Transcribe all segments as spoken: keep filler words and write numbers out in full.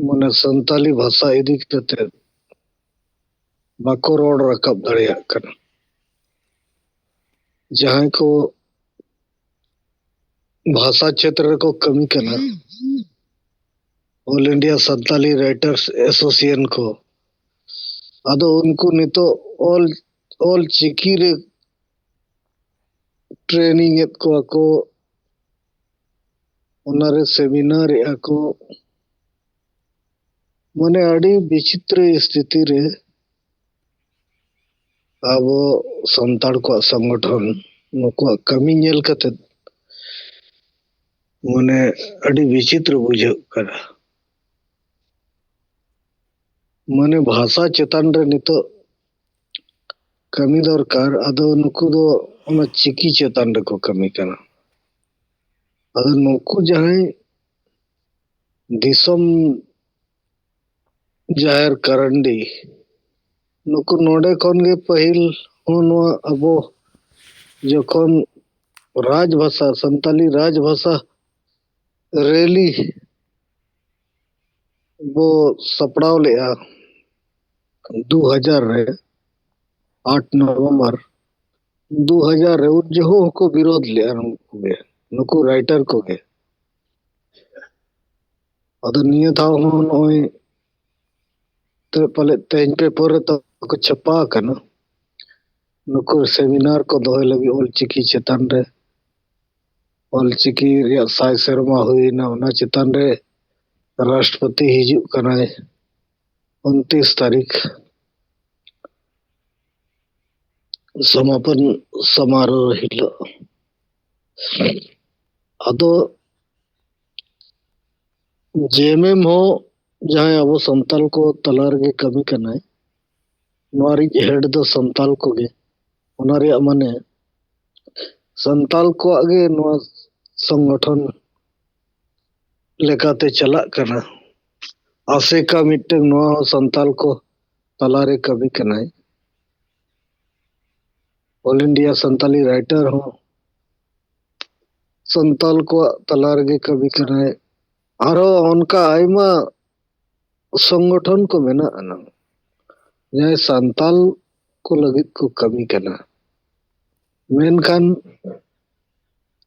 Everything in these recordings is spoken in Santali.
ᱢᱟᱱᱮ ᱥᱟᱱᱛᱟᱞᱤ ᱵᱷᱟᱥᱟ ᱤᱫᱤ ᱠᱟᱛᱮ ᱵᱟᱠᱚ ᱨᱚᱲ ᱨᱟᱠᱟᱵ ᱫᱟᱲᱮᱭᱟᱜ ᱠᱟᱱᱟ᱾ ᱡᱟᱦᱟᱸᱭ ᱠᱚ ᱵᱷᱟᱥᱟ ᱪᱷᱮᱛᱨᱚ ᱨᱮᱠᱚ ᱠᱟᱹᱢᱤ ᱠᱟᱱᱟ, All India Santali Writers Association ᱠᱚ, ᱟᱫᱚ ᱩᱱᱠᱩ ᱱᱤᱛᱚᱜ ᱚᱞ ᱚᱞ ᱪᱤᱠᱤ ᱨᱮ ᱴᱨᱮᱱᱤᱝ ᱮᱫ ᱠᱚᱣᱟ ᱠᱚ, ᱚᱱᱟᱨᱮ ᱥᱮᱢᱤᱱᱟᱨ ᱮᱫᱼᱟ ᱠᱚ᱾ ᱢᱟᱱᱮ ᱟᱹᱰᱤ ᱵᱤᱪᱤᱛᱨᱚ ᱥᱛᱷᱤᱛᱤ ᱨᱮ ᱟᱵᱚ ᱥᱟᱱᱛᱟᱲ ᱠᱚᱣᱟᱜ ᱥᱚᱝᱜᱚᱴᱷᱚᱱ, ᱱᱩᱠᱩᱣᱟᱜ ᱠᱟᱹᱢᱤ ᱧᱮᱞ ᱠᱟᱛᱮ ᱢᱟᱱᱮ ᱟᱹᱰᱤ ᱵᱤᱪᱤᱛᱨᱚ ᱵᱩᱡᱷᱟᱹᱜ ᱠᱟᱱᱟ᱾ ᱢᱟᱱᱮ ᱵᱷᱟᱥᱟ ᱪᱮᱛᱟᱱ ᱨᱮ ᱱᱤᱛᱚᱜ ᱠᱟᱹᱢᱤ ᱫᱚᱨᱠᱟᱨ, ᱟᱫᱚ ᱱᱩᱠᱩ ᱫᱚ ᱚᱱᱟ ᱪᱤᱠᱤ ᱪᱮᱛᱟᱱ ᱨᱮᱠᱚ ᱠᱟᱹᱢᱤ ᱠᱟᱱᱟ᱾ ᱟᱫᱚ ᱱᱩᱠᱩ ᱡᱟᱦᱟᱸᱭ ᱫᱤᱥᱚᱢ ᱡᱟᱦᱮᱨ ᱠᱟᱨᱟᱱᱰᱤ, ᱱᱩᱠᱩ ᱱᱚᱰᱮ ᱠᱷᱚᱱ ᱜᱮ ᱯᱟᱹᱦᱤᱞ ᱦᱚᱸ ᱱᱚᱣᱟ ᱟᱵᱚ ᱡᱚᱠᱷᱚᱱ ᱨᱟᱡᱽ ᱵᱷᱟᱥᱟ, ᱥᱟᱱᱛᱟᱞᱤ ᱨᱟᱡᱽ ᱵᱷᱟᱥᱟ ᱨᱮᱞᱤ ᱵᱚ ᱥᱟᱯᱲᱟᱣ ᱞᱮᱫᱼᱟ ᱫᱩ ᱦᱟᱡᱟᱨ ᱨᱮ, ᱟᱴ ᱱᱚᱵᱷᱮᱢᱵᱚᱨ ᱫᱩ ᱦᱟᱡᱟᱨ ᱨᱮ, ᱩᱱ ᱡᱚᱦᱚᱜ ᱦᱚᱸᱠᱚ ᱵᱤᱨᱳᱫ ᱞᱮᱫᱼᱟ ᱱᱩᱠᱩ ᱜᱮ, ᱱᱩᱠᱩ ᱨᱟᱭᱴᱟᱨ ᱠᱚᱜᱮ᱾ ᱟᱫᱚ ᱱᱤᱭᱟᱹ ᱫᱷᱟᱣ ᱦᱚᱸ ᱱᱚᱜᱼᱚᱭ ᱛᱮ ᱯᱟᱞᱮᱫ ᱛᱮᱦᱮᱧ ᱯᱮᱯᱟᱨ ᱨᱮ ᱛᱟᱠᱚ ᱪᱷᱟᱯᱟ ᱟᱠᱟᱱᱟ, ᱱᱩᱠᱩ ᱥᱮᱢᱤᱱᱟᱨ ᱠᱚ ᱫᱚᱦᱚᱭ ᱞᱟᱹᱜᱤᱫ ᱚᱞᱪᱤᱠᱤ ᱪᱮᱛᱟᱱ ᱨᱮ, ᱚᱞᱪᱤᱠᱤ ᱨᱮᱭᱟᱜ ᱥᱟᱭ ᱥᱮᱨᱢᱟ ᱦᱩᱭᱱᱟ, ᱚᱱᱟ ᱪᱮᱛᱟᱱ ᱨᱮ ᱨᱟᱥᱴᱨᱚᱯᱚᱛᱤ ᱦᱤᱡᱩᱜ ᱠᱟᱱᱟᱭ ᱩᱱᱛᱤᱥ ᱛᱟᱹᱨᱤᱠᱷ, ᱥᱚᱢᱟᱯᱚᱱ ᱥᱚᱢᱟᱨᱳᱦ ᱦᱤᱞᱳᱜ᱾ ᱟᱫᱚ ᱡᱮᱢᱮᱢ ᱦᱚᱸ ᱡᱟᱦᱟᱸᱭ ᱟᱵᱚ ᱥᱟᱱᱛᱟᱞ ᱠᱚ ᱛᱟᱞᱟ ᱨᱮᱜᱮ ᱠᱟᱹᱢᱤ ᱠᱟᱱᱟᱭ, ᱱᱚᱣᱟ ᱨᱤᱡ ᱦᱮᱰ ᱫᱚ ᱥᱟᱱᱛᱟᱞ ᱠᱚᱜᱮ᱾ ᱚᱱᱟ ᱨᱮᱭᱟᱜ ᱢᱟᱱᱮ ᱥᱟᱱᱛᱟᱞ ᱠᱚᱣᱟᱜ ᱜᱮ ᱱᱚᱣᱟ ᱥᱚᱝᱜᱚᱴᱷᱚᱱ ᱞᱮᱠᱟᱛᱮ ᱪᱟᱞᱟᱜ ᱠᱟᱱᱟ᱾ ᱟᱥᱮᱠᱟ ᱢᱤᱫᱴᱟᱝ ᱱᱚᱣᱟ ᱦᱚᱸ ᱥᱟᱱᱛᱟᱞ ᱠᱚ ᱛᱟᱞᱟᱨᱮ ᱠᱟᱹᱢᱤ ᱠᱟᱱᱟᱭ᱾ All India Santali Writer ᱦᱚᱸ ᱥᱟᱱᱛᱟᱞ ᱠᱚᱣᱟᱜ ᱛᱟᱞᱟ ᱨᱮᱜᱮ ᱠᱟᱹᱢᱤ ᱠᱟᱱᱟᱭ᱾ ᱟᱨᱦᱚᱸ ᱚᱱᱠᱟ ᱟᱭᱢᱟ ᱥᱚᱝᱜᱚᱴᱷᱚᱱ ᱠᱚ ᱢᱮᱱᱟᱜ ᱟᱱᱟᱝ, ᱡᱟᱦᱟᱸᱭ ᱥᱟᱱᱛᱟᱞ ᱠᱚ ᱞᱟᱹᱜᱤᱫ ᱠᱚ ᱠᱟᱹᱢᱤ ᱠᱟᱱᱟ, ᱢᱮᱱᱠᱷᱟᱱ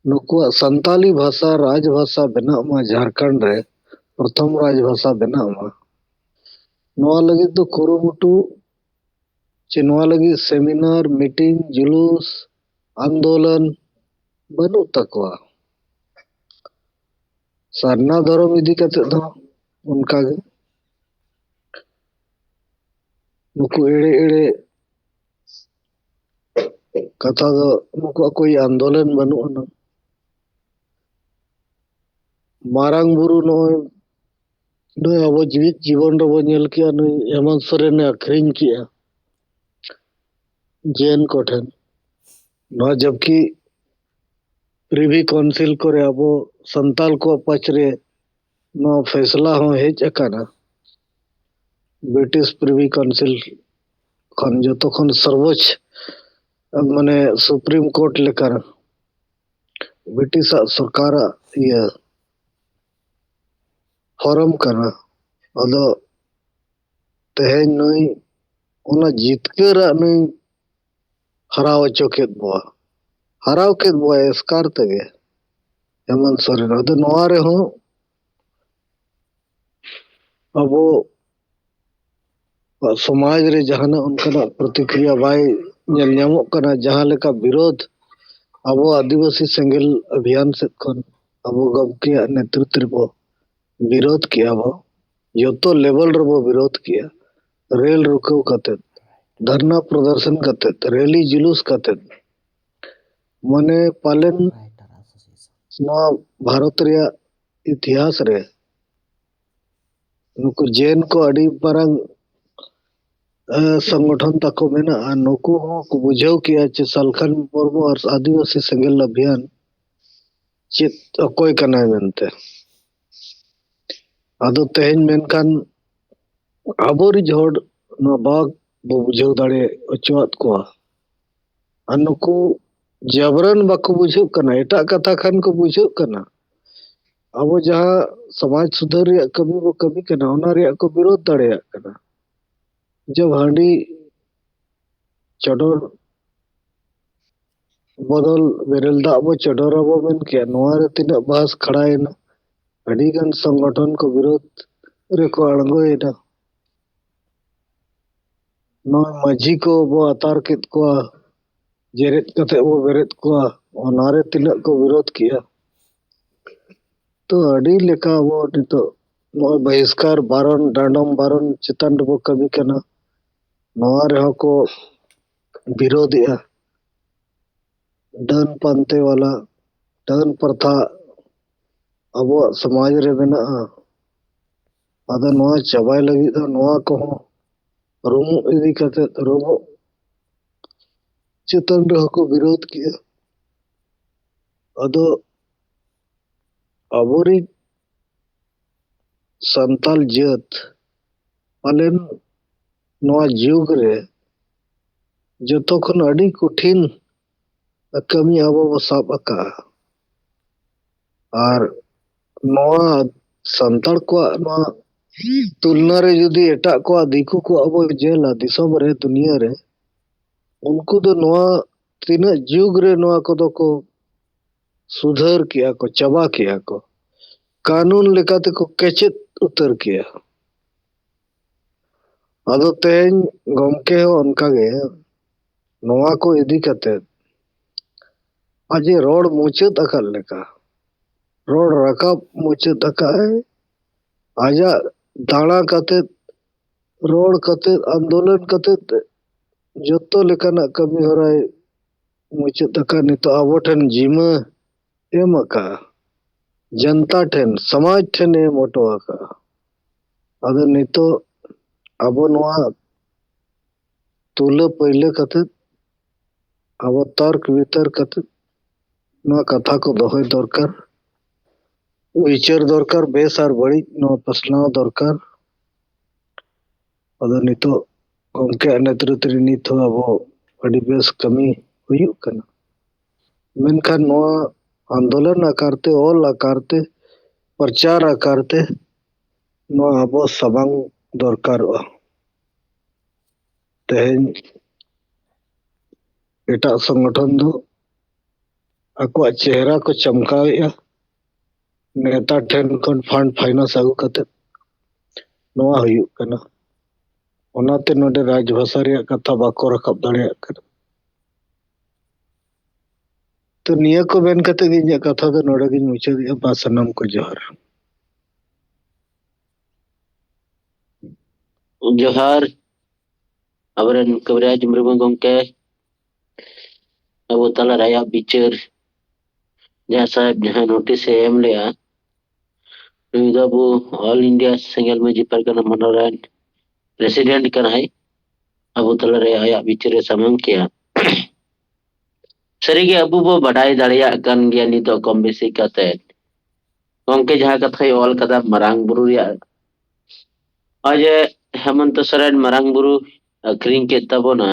ᱱᱩᱠᱩᱣᱟᱜ ᱥᱟᱱᱛᱟᱞᱤ ᱵᱷᱟᱥᱟ ᱨᱟᱡᱽ ᱵᱷᱟᱥᱟ ᱵᱮᱱᱟᱜ ᱢᱟ, ᱡᱷᱟᱲᱠᱷᱚᱸᱰ ᱨᱮ ᱯᱨᱚᱛᱷᱚᱢ ᱨᱟᱡᱽ ᱵᱷᱟᱥᱟ ᱵᱮᱱᱟᱜ ᱢᱟ, ᱱᱚᱣᱟ ᱞᱟᱹᱜᱤᱫ ᱫᱚ ᱠᱩᱨᱩᱢᱩᱴᱩ ᱪᱮ ᱱᱚᱣᱟ ᱞᱟᱹᱜᱤᱫ ᱥᱮᱢᱤᱱᱟᱨ, ᱢᱤᱴᱤᱝ, ᱡᱩᱞᱩᱥ, ᱟᱱᱫᱳᱞᱚᱱ ᱵᱟᱹᱱᱩᱜ ᱛᱟᱠᱚᱣᱟ᱾ ᱥᱟᱨᱱᱟ ᱫᱷᱚᱨᱚᱢ ᱤᱫᱤ ᱠᱟᱛᱮ ᱫᱚ ᱚᱱᱠᱟᱜᱮ ᱱᱩᱠᱩ ᱮᱲᱮ ᱮᱲᱮ ᱠᱟᱛᱷᱟ ᱫᱚ, ᱱᱩᱠᱩᱣᱟᱜ ᱠᱳᱭ ᱟᱱᱫᱳᱞᱚᱱ ᱵᱟᱹᱱᱩᱜ ᱟᱱᱟ᱾ ᱢᱟᱨᱟᱝ ᱵᱩᱨᱩ ᱱᱚᱜᱼᱚᱭ ᱱᱩᱭ ᱟᱵᱚ ᱡᱤᱣᱤᱫ ᱡᱤᱵᱚᱱ ᱨᱮᱵᱚ ᱧᱮᱞ ᱠᱮᱜᱼᱟ, ᱱᱩᱭ ᱦᱮᱢᱚᱱᱛ ᱥᱚᱨᱮᱱᱮ ᱟᱹᱠᱷᱨᱤᱧ ᱠᱮᱜᱼᱟ ᱡᱮᱱ ᱠᱚᱴᱷᱮᱱ᱾ ᱱᱚᱣᱟ ᱡᱚᱵᱠᱤ ᱯᱨᱤᱵᱷᱤ ᱠᱟᱣᱩᱱᱥᱤᱞ ᱠᱚᱨᱮ ᱟᱵᱚ ᱥᱟᱱᱛᱟᱞ ᱠᱚᱣᱟᱜ ᱯᱟᱪᱷ ᱨᱮ ᱱᱚᱣᱟ ᱯᱷᱮᱥᱞᱟ ᱦᱚᱸ ᱦᱮᱡ ᱟᱠᱟᱱᱟ ᱵᱨᱤᱴᱤᱥ ᱯᱨᱤᱵᱷᱤ ᱠᱟᱣᱩᱱᱥᱤᱞ ᱠᱷᱚᱱ, ᱡᱚᱛᱚ ᱠᱷᱚᱱ ᱥᱚᱨᱵᱚᱪ, ᱢᱟᱱᱮ ᱥᱩᱯᱨᱤᱢ ᱠᱳᱨᱴ ᱞᱮᱠᱟ ᱵᱨᱤᱴᱤᱥᱟᱜ ᱥᱚᱨᱠᱟᱨᱟᱜ ᱤᱭᱟᱹ ᱯᱷᱚᱨᱚᱢ ᱠᱟᱱᱟ᱾ ᱟᱫᱚ ᱛᱮᱦᱮᱧ ᱱᱩᱭ ᱚᱱᱟ ᱡᱤᱛᱠᱟᱹᱨᱟᱜ ᱱᱩᱭ ᱦᱟᱨᱟᱣ ᱦᱚᱪᱚ ᱠᱮᱫ ᱵᱚᱣᱟ, ᱦᱟᱨᱟᱣ ᱠᱮᱫ ᱵᱚᱣᱟ ᱮᱥᱠᱟᱨ ᱛᱮᱜᱮ ᱦᱮᱢᱚᱱᱛ ᱥᱚᱨᱮᱱ᱾ ᱟᱫᱚ ᱱᱚᱣᱟ ᱨᱮᱦᱚᱸ ᱟᱵᱚ ᱥᱚᱢᱟᱡᱽ ᱨᱮ ᱡᱟᱦᱟᱱᱟᱜ ᱚᱱᱠᱟᱱᱟᱜ ᱯᱨᱚᱛᱤᱠᱨᱤᱭᱟ ᱵᱟᱭ ᱧᱮᱞ ᱧᱟᱢᱚᱜ ᱠᱟᱱᱟ, ᱡᱟᱦᱟᱸ ᱞᱮᱠᱟ ᱵᱤᱨᱳᱫᱷ ᱟᱵᱚ ᱟᱹᱫᱤᱵᱟᱹᱥᱤ ᱥᱮᱸᱜᱮᱞ ᱚᱵᱷᱤᱭᱟᱱ ᱥᱮᱫ ᱠᱷᱚᱱ ᱟᱵᱚ ᱜᱚᱢᱠᱮᱭᱟᱜ ᱱᱮᱛᱨᱤᱛᱵ ᱨᱮᱵᱚ ᱵᱤᱨᱳᱫᱷ ᱠᱮᱜᱼᱟ ᱵᱚ, ᱡᱚᱛᱚ ᱞᱮᱵᱮᱞ ᱨᱮᱵᱚ ᱵᱤᱨᱳᱫᱷ ᱠᱮᱜᱼᱟ, ᱨᱮᱞ ᱨᱩᱠᱟᱹᱣ ᱠᱟᱛᱮᱫ, ᱫᱷᱟᱨᱱᱟ ᱯᱨᱚᱫᱚᱨᱥᱚᱱ ᱠᱟᱛᱮᱫ, ᱨᱮᱞᱤ ᱡᱩᱞᱩᱥ ᱠᱟᱛᱮᱫ, ᱢᱟᱱᱮ ᱯᱟᱞᱮᱱ ᱱᱚᱣᱟ ᱵᱷᱟᱨᱚᱛ ᱨᱮᱭᱟᱜ ᱤᱛᱤᱦᱟᱥ ᱨᱮ ᱱᱩᱠᱩ ᱡᱮᱱ ᱠᱚ ᱟᱹᱰᱤ ᱢᱟᱨᱟᱝ, ᱮ, ᱥᱚᱝᱜᱚᱴᱷᱚᱱ ᱛᱟᱠᱚ ᱢᱮᱱᱟᱜᱼᱟ᱾ ᱱᱩᱠᱩ ᱦᱚᱸ ᱠᱚ ᱵᱩᱡᱷᱟᱹᱣ ᱠᱮᱜᱼᱟ ᱡᱮ ᱥᱟᱞᱠᱷᱟᱱ ᱢᱩᱨᱢᱩ ᱟᱨ ᱟᱹᱫᱤᱵᱟᱹᱥᱤ ᱥᱮᱸᱜᱮᱞ ᱚᱵᱷᱤᱭᱟᱱ ᱪᱮᱫ, ᱚᱠᱚᱭ ᱠᱟᱱᱟᱭ ᱢᱮᱱᱛᱮ᱾ ᱟᱫᱚ ᱛᱮᱦᱮᱧ ᱢᱮᱱᱠᱷᱟᱱ ᱟᱵᱚᱨᱤᱡ ᱦᱚᱲ ᱱᱚᱣᱟ ᱵᱟᱠᱚ ᱵᱩᱡᱷᱟᱹᱣ ᱫᱟᱲᱮ ᱦᱚᱪᱚᱣᱟᱫ ᱠᱚᱣᱟ᱾ ᱟᱨ ᱱᱩᱠᱩ ᱡᱟᱵᱨᱟᱱ ᱵᱟᱠᱚ ᱵᱩᱡᱷᱟᱹᱜ ᱠᱟᱱᱟ, ᱮᱴᱟᱜ ᱠᱟᱛᱷᱟ ᱠᱷᱟᱱ ᱠᱚ ᱵᱩᱡᱷᱟᱹᱜ ᱠᱟᱱᱟ, ᱟᱵᱚ ᱡᱟᱦᱟᱸ ᱥᱚᱢᱟᱡᱽ ᱥᱩᱫᱷᱟᱹᱨ ᱨᱮᱭᱟᱜ ᱠᱟᱹᱢᱤ ᱵᱚ ᱠᱟᱹᱢᱤ ᱠᱟᱱᱟ, ᱚᱱᱟ ᱨᱮᱭᱟᱜ ᱠᱚ ᱵᱤᱨᱳᱫᱷ ᱫᱟᱲᱮᱭᱟᱜ ᱠᱟᱱᱟ᱾ ᱡᱮ ᱦᱟᱺᱰᱤ ᱪᱚᱰᱚᱨ ᱵᱚᱫᱚᱞ ᱵᱮᱨᱮᱞ ᱫᱟᱜ ᱵᱚ ᱪᱚᱰᱚᱨ ᱟᱵᱚ ᱢᱮᱱ ᱠᱮᱜᱼᱟ, ᱱᱚᱣᱟ ᱨᱮ ᱛᱤᱱᱟᱹᱜ ᱵᱟᱦᱟᱥ ᱠᱷᱟᱲᱟᱭᱮᱱᱟ, ᱟᱹᱰᱤ ᱜᱟᱱ ᱥᱚᱝᱜᱚᱴᱷᱚᱱ ᱠᱚ ᱵᱤᱨᱳᱫᱷ ᱨᱮᱠᱚ ᱟᱬᱜᱚᱭᱮᱱᱟ᱾ ᱱᱚᱣᱟ ᱢᱟᱹᱡᱷᱤ ᱠᱚ ᱵᱚ ᱟᱛᱟᱨ ᱠᱮᱫ ᱠᱚᱣᱟ, ᱡᱮᱨᱮᱫ ᱠᱟᱛᱮ ᱵᱚ ᱵᱮᱨᱮᱫ ᱠᱚᱣᱟ, ᱚᱱᱟᱨᱮ ᱛᱤᱱᱟᱹᱜ ᱠᱚ ᱵᱤᱨᱳᱫᱷ ᱠᱮᱜᱼᱟ᱾ ᱛᱚ ᱟᱹᱰᱤ ᱞᱮᱠᱟ ᱟᱵᱚ ᱱᱤᱛᱚᱜ ᱱᱚᱜᱼᱚᱭ ᱵᱟᱦᱤᱥᱠᱟᱨ ᱵᱟᱨᱚᱱ, ᱰᱟᱸᱰᱚᱢ ᱵᱟᱨᱚᱱ ᱪᱮᱛᱟᱱ ᱨᱮᱵᱚ ᱠᱟᱹᱢᱤ ᱠᱟᱱᱟ, ᱱᱚᱣᱟ ᱨᱮᱦᱚᱸ ᱠᱚ ᱵᱤᱨᱳᱫᱷᱮᱜᱼᱟ᱾ ᱰᱟᱹᱱ ᱯᱟᱱᱛᱮ ᱵᱟᱞᱟ, ᱰᱟᱹᱱ ᱯᱨᱚᱛᱷᱟ ᱟᱵᱚᱣᱟᱜ ᱥᱚᱢᱟᱡᱽ ᱨᱮ ᱢᱮᱱᱟᱜᱼᱟ᱾ ᱟᱫᱚ ᱱᱚᱣᱟ ᱪᱟᱵᱟᱭ ᱞᱟᱹᱜᱤᱫ ᱫᱚ ᱱᱚᱣᱟ ᱠᱚᱦᱚᱸ ᱨᱩᱢᱩᱜ ᱤᱫᱤ ᱠᱟᱛᱮ, ᱨᱩᱢᱩᱜ ᱪᱮᱛᱟᱱ ᱨᱮᱦᱚᱸ ᱠᱚ ᱵᱤᱨᱳᱫᱷ ᱠᱮᱜᱼᱟ᱾ ᱟᱫᱚ ᱟᱵᱚᱨᱤᱡ ᱥᱟᱱᱛᱟᱞ ᱡᱟᱹᱛ ᱯᱟᱞᱮᱱ ᱱᱚᱣᱟ ᱡᱩᱜᱽ ᱨᱮ ᱡᱚᱛᱚ ᱠᱷᱚᱱ ᱟᱹᱰᱤ ᱠᱚᱴᱷᱤᱱ ᱠᱟᱹᱢᱤ ᱟᱵᱚ ᱵᱚ ᱥᱟᱵ ᱟᱠᱟᱫᱼᱟ᱾ ᱟᱨ ᱱᱚᱣᱟ ᱥᱟᱱᱛᱟᱲ ᱠᱚᱣᱟᱜ ᱱᱚᱣᱟ ᱛᱩᱞᱱᱟ ᱨᱮ ᱡᱩᱫᱤ ᱮᱴᱟᱜ ᱠᱚᱣᱟᱜ, ᱫᱤᱠᱩ ᱠᱚᱣᱟᱜ ᱵᱚ ᱧᱮᱞᱟ ᱫᱤᱥᱚᱢ ᱨᱮ, ᱫᱩᱱᱤᱭᱟᱹ ᱨᱮ, ᱩᱱᱠᱩ ᱫᱚ ᱱᱚᱣᱟ ᱛᱤᱱᱟᱹᱜ ᱡᱩᱜᱽ ᱨᱮ ᱱᱚᱣᱟ ᱠᱚᱫᱚ ᱠᱚ ᱥᱩᱫᱷᱟᱹᱨ ᱠᱮᱜᱼᱟ ᱠᱚ, ᱪᱟᱵᱟ ᱠᱮᱜᱼᱟ ᱠᱚ, ᱠᱟᱹᱱᱩᱱ ᱞᱮᱠᱟᱛᱮ ᱠᱚ ᱠᱮᱪᱮᱫ ᱩᱛᱟᱹᱨ ᱠᱮᱜᱼᱟ᱾ ᱟᱫᱚ ᱛᱮᱦᱮᱧ ᱜᱚᱢᱠᱮ ᱦᱚᱸ ᱚᱱᱠᱟᱜᱮ ᱱᱚᱣᱟ ᱠᱚ ᱤᱫᱤ ᱠᱟᱛᱮ ᱟᱡ ᱮ ᱨᱚᱲ ᱢᱩᱪᱟᱹᱫ ᱟᱠᱟᱫ ᱞᱮᱠᱟ, ᱨᱚᱲ ᱨᱟᱠᱟᱵ ᱢᱩᱪᱟᱹᱫ ᱟᱠᱟᱫ ᱟᱭ᱾ ᱟᱡᱟᱜ ᱫᱟᱬᱟ ᱠᱟᱛᱮ, ᱨᱚᱲ ᱠᱟᱛᱮ, ᱟᱱᱫᱳᱞᱚᱱ ᱠᱟᱛᱮ ᱡᱚᱛᱚ ᱞᱮᱠᱟᱱᱟᱜ ᱠᱟᱹᱢᱤ ᱦᱚᱨᱟᱭ ᱢᱩᱪᱟᱹᱫ ᱟᱠᱟᱫ᱾ ᱱᱤᱛᱚᱜ ᱟᱵᱚ ᱴᱷᱮᱱ ᱡᱤᱢᱟᱹ ᱮᱢ ᱟᱠᱟᱫᱼᱟ, ᱡᱚᱱᱛᱟ ᱴᱷᱮᱱ, ᱥᱚᱢᱟᱡᱽ ᱴᱷᱮᱱ ᱮᱢ ᱦᱚᱴᱚ ᱟᱠᱟᱫᱼᱟ᱾ ᱟᱫᱚ ᱱᱤᱛᱚᱜ ᱟᱵᱚ ᱱᱚᱣᱟ ᱛᱩᱞᱟᱹ ᱯᱟᱹᱭᱞᱟᱹ ᱠᱟᱛᱮ ᱟᱵᱚ ᱛᱚᱨᱠ ᱵᱤᱛᱚᱨᱠ ᱠᱟᱛᱮ ᱱᱚᱣᱟ ᱠᱟᱛᱷᱟ ᱠᱚ ᱫᱚᱦᱚᱭ ᱫᱚᱨᱠᱟᱨ, ᱵᱤᱪᱟᱹᱨ ᱫᱚᱨᱠᱟᱨ, ᱵᱮᱥ ᱟᱨ ᱵᱟᱹᱲᱤᱡ ᱱᱚᱣᱟ ᱯᱟᱥᱱᱟᱣ ᱫᱚᱨᱠᱟᱨ᱾ ᱟᱫᱚ ᱱᱤᱛᱚᱜ ᱜᱚᱢᱠᱮᱭᱟᱜ ᱱᱮᱛᱨᱤᱛᱵ ᱨᱮ ᱱᱤᱛ ᱦᱚᱸ ᱟᱵᱚ ᱟᱹᱰᱤ ᱵᱮᱥ ᱠᱟᱹᱢᱤ ᱦᱩᱭᱩᱜ ᱠᱟᱱᱟ᱾ ᱢᱮᱱᱠᱷᱟᱱ ᱱᱚᱣᱟ ᱟᱱᱫᱳᱞᱚᱱ ᱟᱠᱟᱨ ᱛᱮ, ᱚᱞ ᱟᱠᱟᱨ ᱛᱮ, ᱯᱨᱚᱪᱟᱨ ᱟᱠᱟᱨ ᱛᱮ ᱱᱚᱣᱟ ᱟᱵᱚ ᱥᱟᱢᱟᱝ ᱫᱚᱨᱠᱟᱨᱚᱜᱼᱟ᱾ ᱛᱮᱦᱮᱧ ᱮᱴᱟᱜ ᱥᱚᱝᱜᱚᱴᱷᱚᱱ ᱫᱚ ᱟᱠᱚᱣᱟᱜ ᱪᱮᱦᱨᱟ ᱠᱚ ᱪᱟᱢᱠᱟᱣᱮᱫᱼᱟ, ᱱᱮᱛᱟ ᱴᱷᱮᱱ ᱠᱷᱚᱱ ᱯᱷᱟᱱᱰ ᱯᱷᱟᱭᱱᱟᱱᱥ ᱟᱹᱜᱩ ᱠᱟᱛᱮ ᱱᱚᱣᱟ ᱦᱩᱭᱩᱜ ᱠᱟᱱᱟ᱾ ᱚᱱᱟᱛᱮ ᱱᱚᱰᱮ ᱨᱟᱡᱽᱵᱷᱟᱥᱟ ᱨᱮᱭᱟᱜ ᱠᱟᱛᱷᱟ ᱵᱟᱠᱚ ᱨᱟᱠᱟᱵ ᱫᱟᱲᱮᱭᱟᱜ ᱠᱟᱱᱟ᱾ ᱛᱚ ᱱᱤᱭᱟᱹ ᱠᱚ ᱢᱮᱱ ᱠᱟᱛᱮ ᱜᱮ ᱤᱧᱟᱹᱜ ᱠᱟᱛᱷᱟ ᱫᱚ ᱱᱚᱰᱮ ᱜᱤᱧ ᱢᱩᱪᱟᱹᱫᱮᱜᱼᱟ᱾ ᱢᱟ ᱥᱟᱱᱟᱢ ᱠᱚ ᱡᱚᱦᱟᱨ᱾ ᱡᱚᱦᱟᱨ ᱟᱵᱚᱨᱮᱱ ᱠᱚᱵᱤᱨᱟᱡᱽ ᱢᱩᱨᱢᱩ ᱜᱚᱢᱠᱮ, ᱟᱵᱚ ᱛᱟᱞᱟᱨᱮ ᱟᱭᱟᱜ ᱵᱤᱪᱟᱹᱨ, ᱡᱟᱦᱟᱸ ᱥᱟᱦᱮᱵᱽ ᱡᱟᱦᱟᱸ ᱱᱳᱴᱤᱥ ᱮ ᱮᱢ ᱞᱮᱜᱼᱟ, ᱱᱩᱭ ᱫᱚ ᱟᱵᱚ ᱚᱞ ᱤᱱᱰᱤᱭᱟ ᱥᱮᱸᱜᱮᱞ ᱢᱟᱹᱡᱷᱤ ᱯᱟᱨᱜᱟᱱᱟ ᱢᱚᱱᱰᱚᱞ ᱨᱮᱱ ᱯᱨᱮᱥᱤᱰᱮᱱᱴ ᱠᱟᱱᱟᱭ᱾ ᱟᱵᱚ ᱛᱟᱞᱟᱨᱮ ᱟᱭᱟᱜ ᱵᱤᱪᱟᱹᱨ ᱮ ᱥᱟᱢᱟᱝ ᱠᱮᱭᱟ᱾ ᱥᱟᱹᱨᱤᱜᱮ ᱟᱵᱚ ᱵᱚ ᱵᱟᱰᱟᱭ ᱫᱟᱲᱮᱭᱟᱜ ᱠᱟᱱ ᱜᱮᱭᱟ ᱱᱤᱛᱚᱜ ᱠᱚᱢ ᱵᱮᱥᱤ ᱠᱟᱛᱮ ᱜᱚᱢᱠᱮ ᱡᱟᱦᱟᱸ ᱠᱟᱛᱷᱟᱭ ᱚᱞ ᱠᱟᱫᱟ ᱢᱟᱨᱟᱝ ᱵᱩᱨᱩ ᱨᱮᱭᱟᱜ, ᱱᱚᱜᱼᱚᱭ ᱡᱮ ᱦᱮᱢᱚᱱᱛᱚ ᱥᱚᱨᱮᱱ ᱢᱟᱨᱟᱝ ᱵᱩᱨᱩ ᱟᱹᱠᱷᱨᱤᱧ ᱠᱮᱫ ᱛᱟᱵᱚᱱᱟ,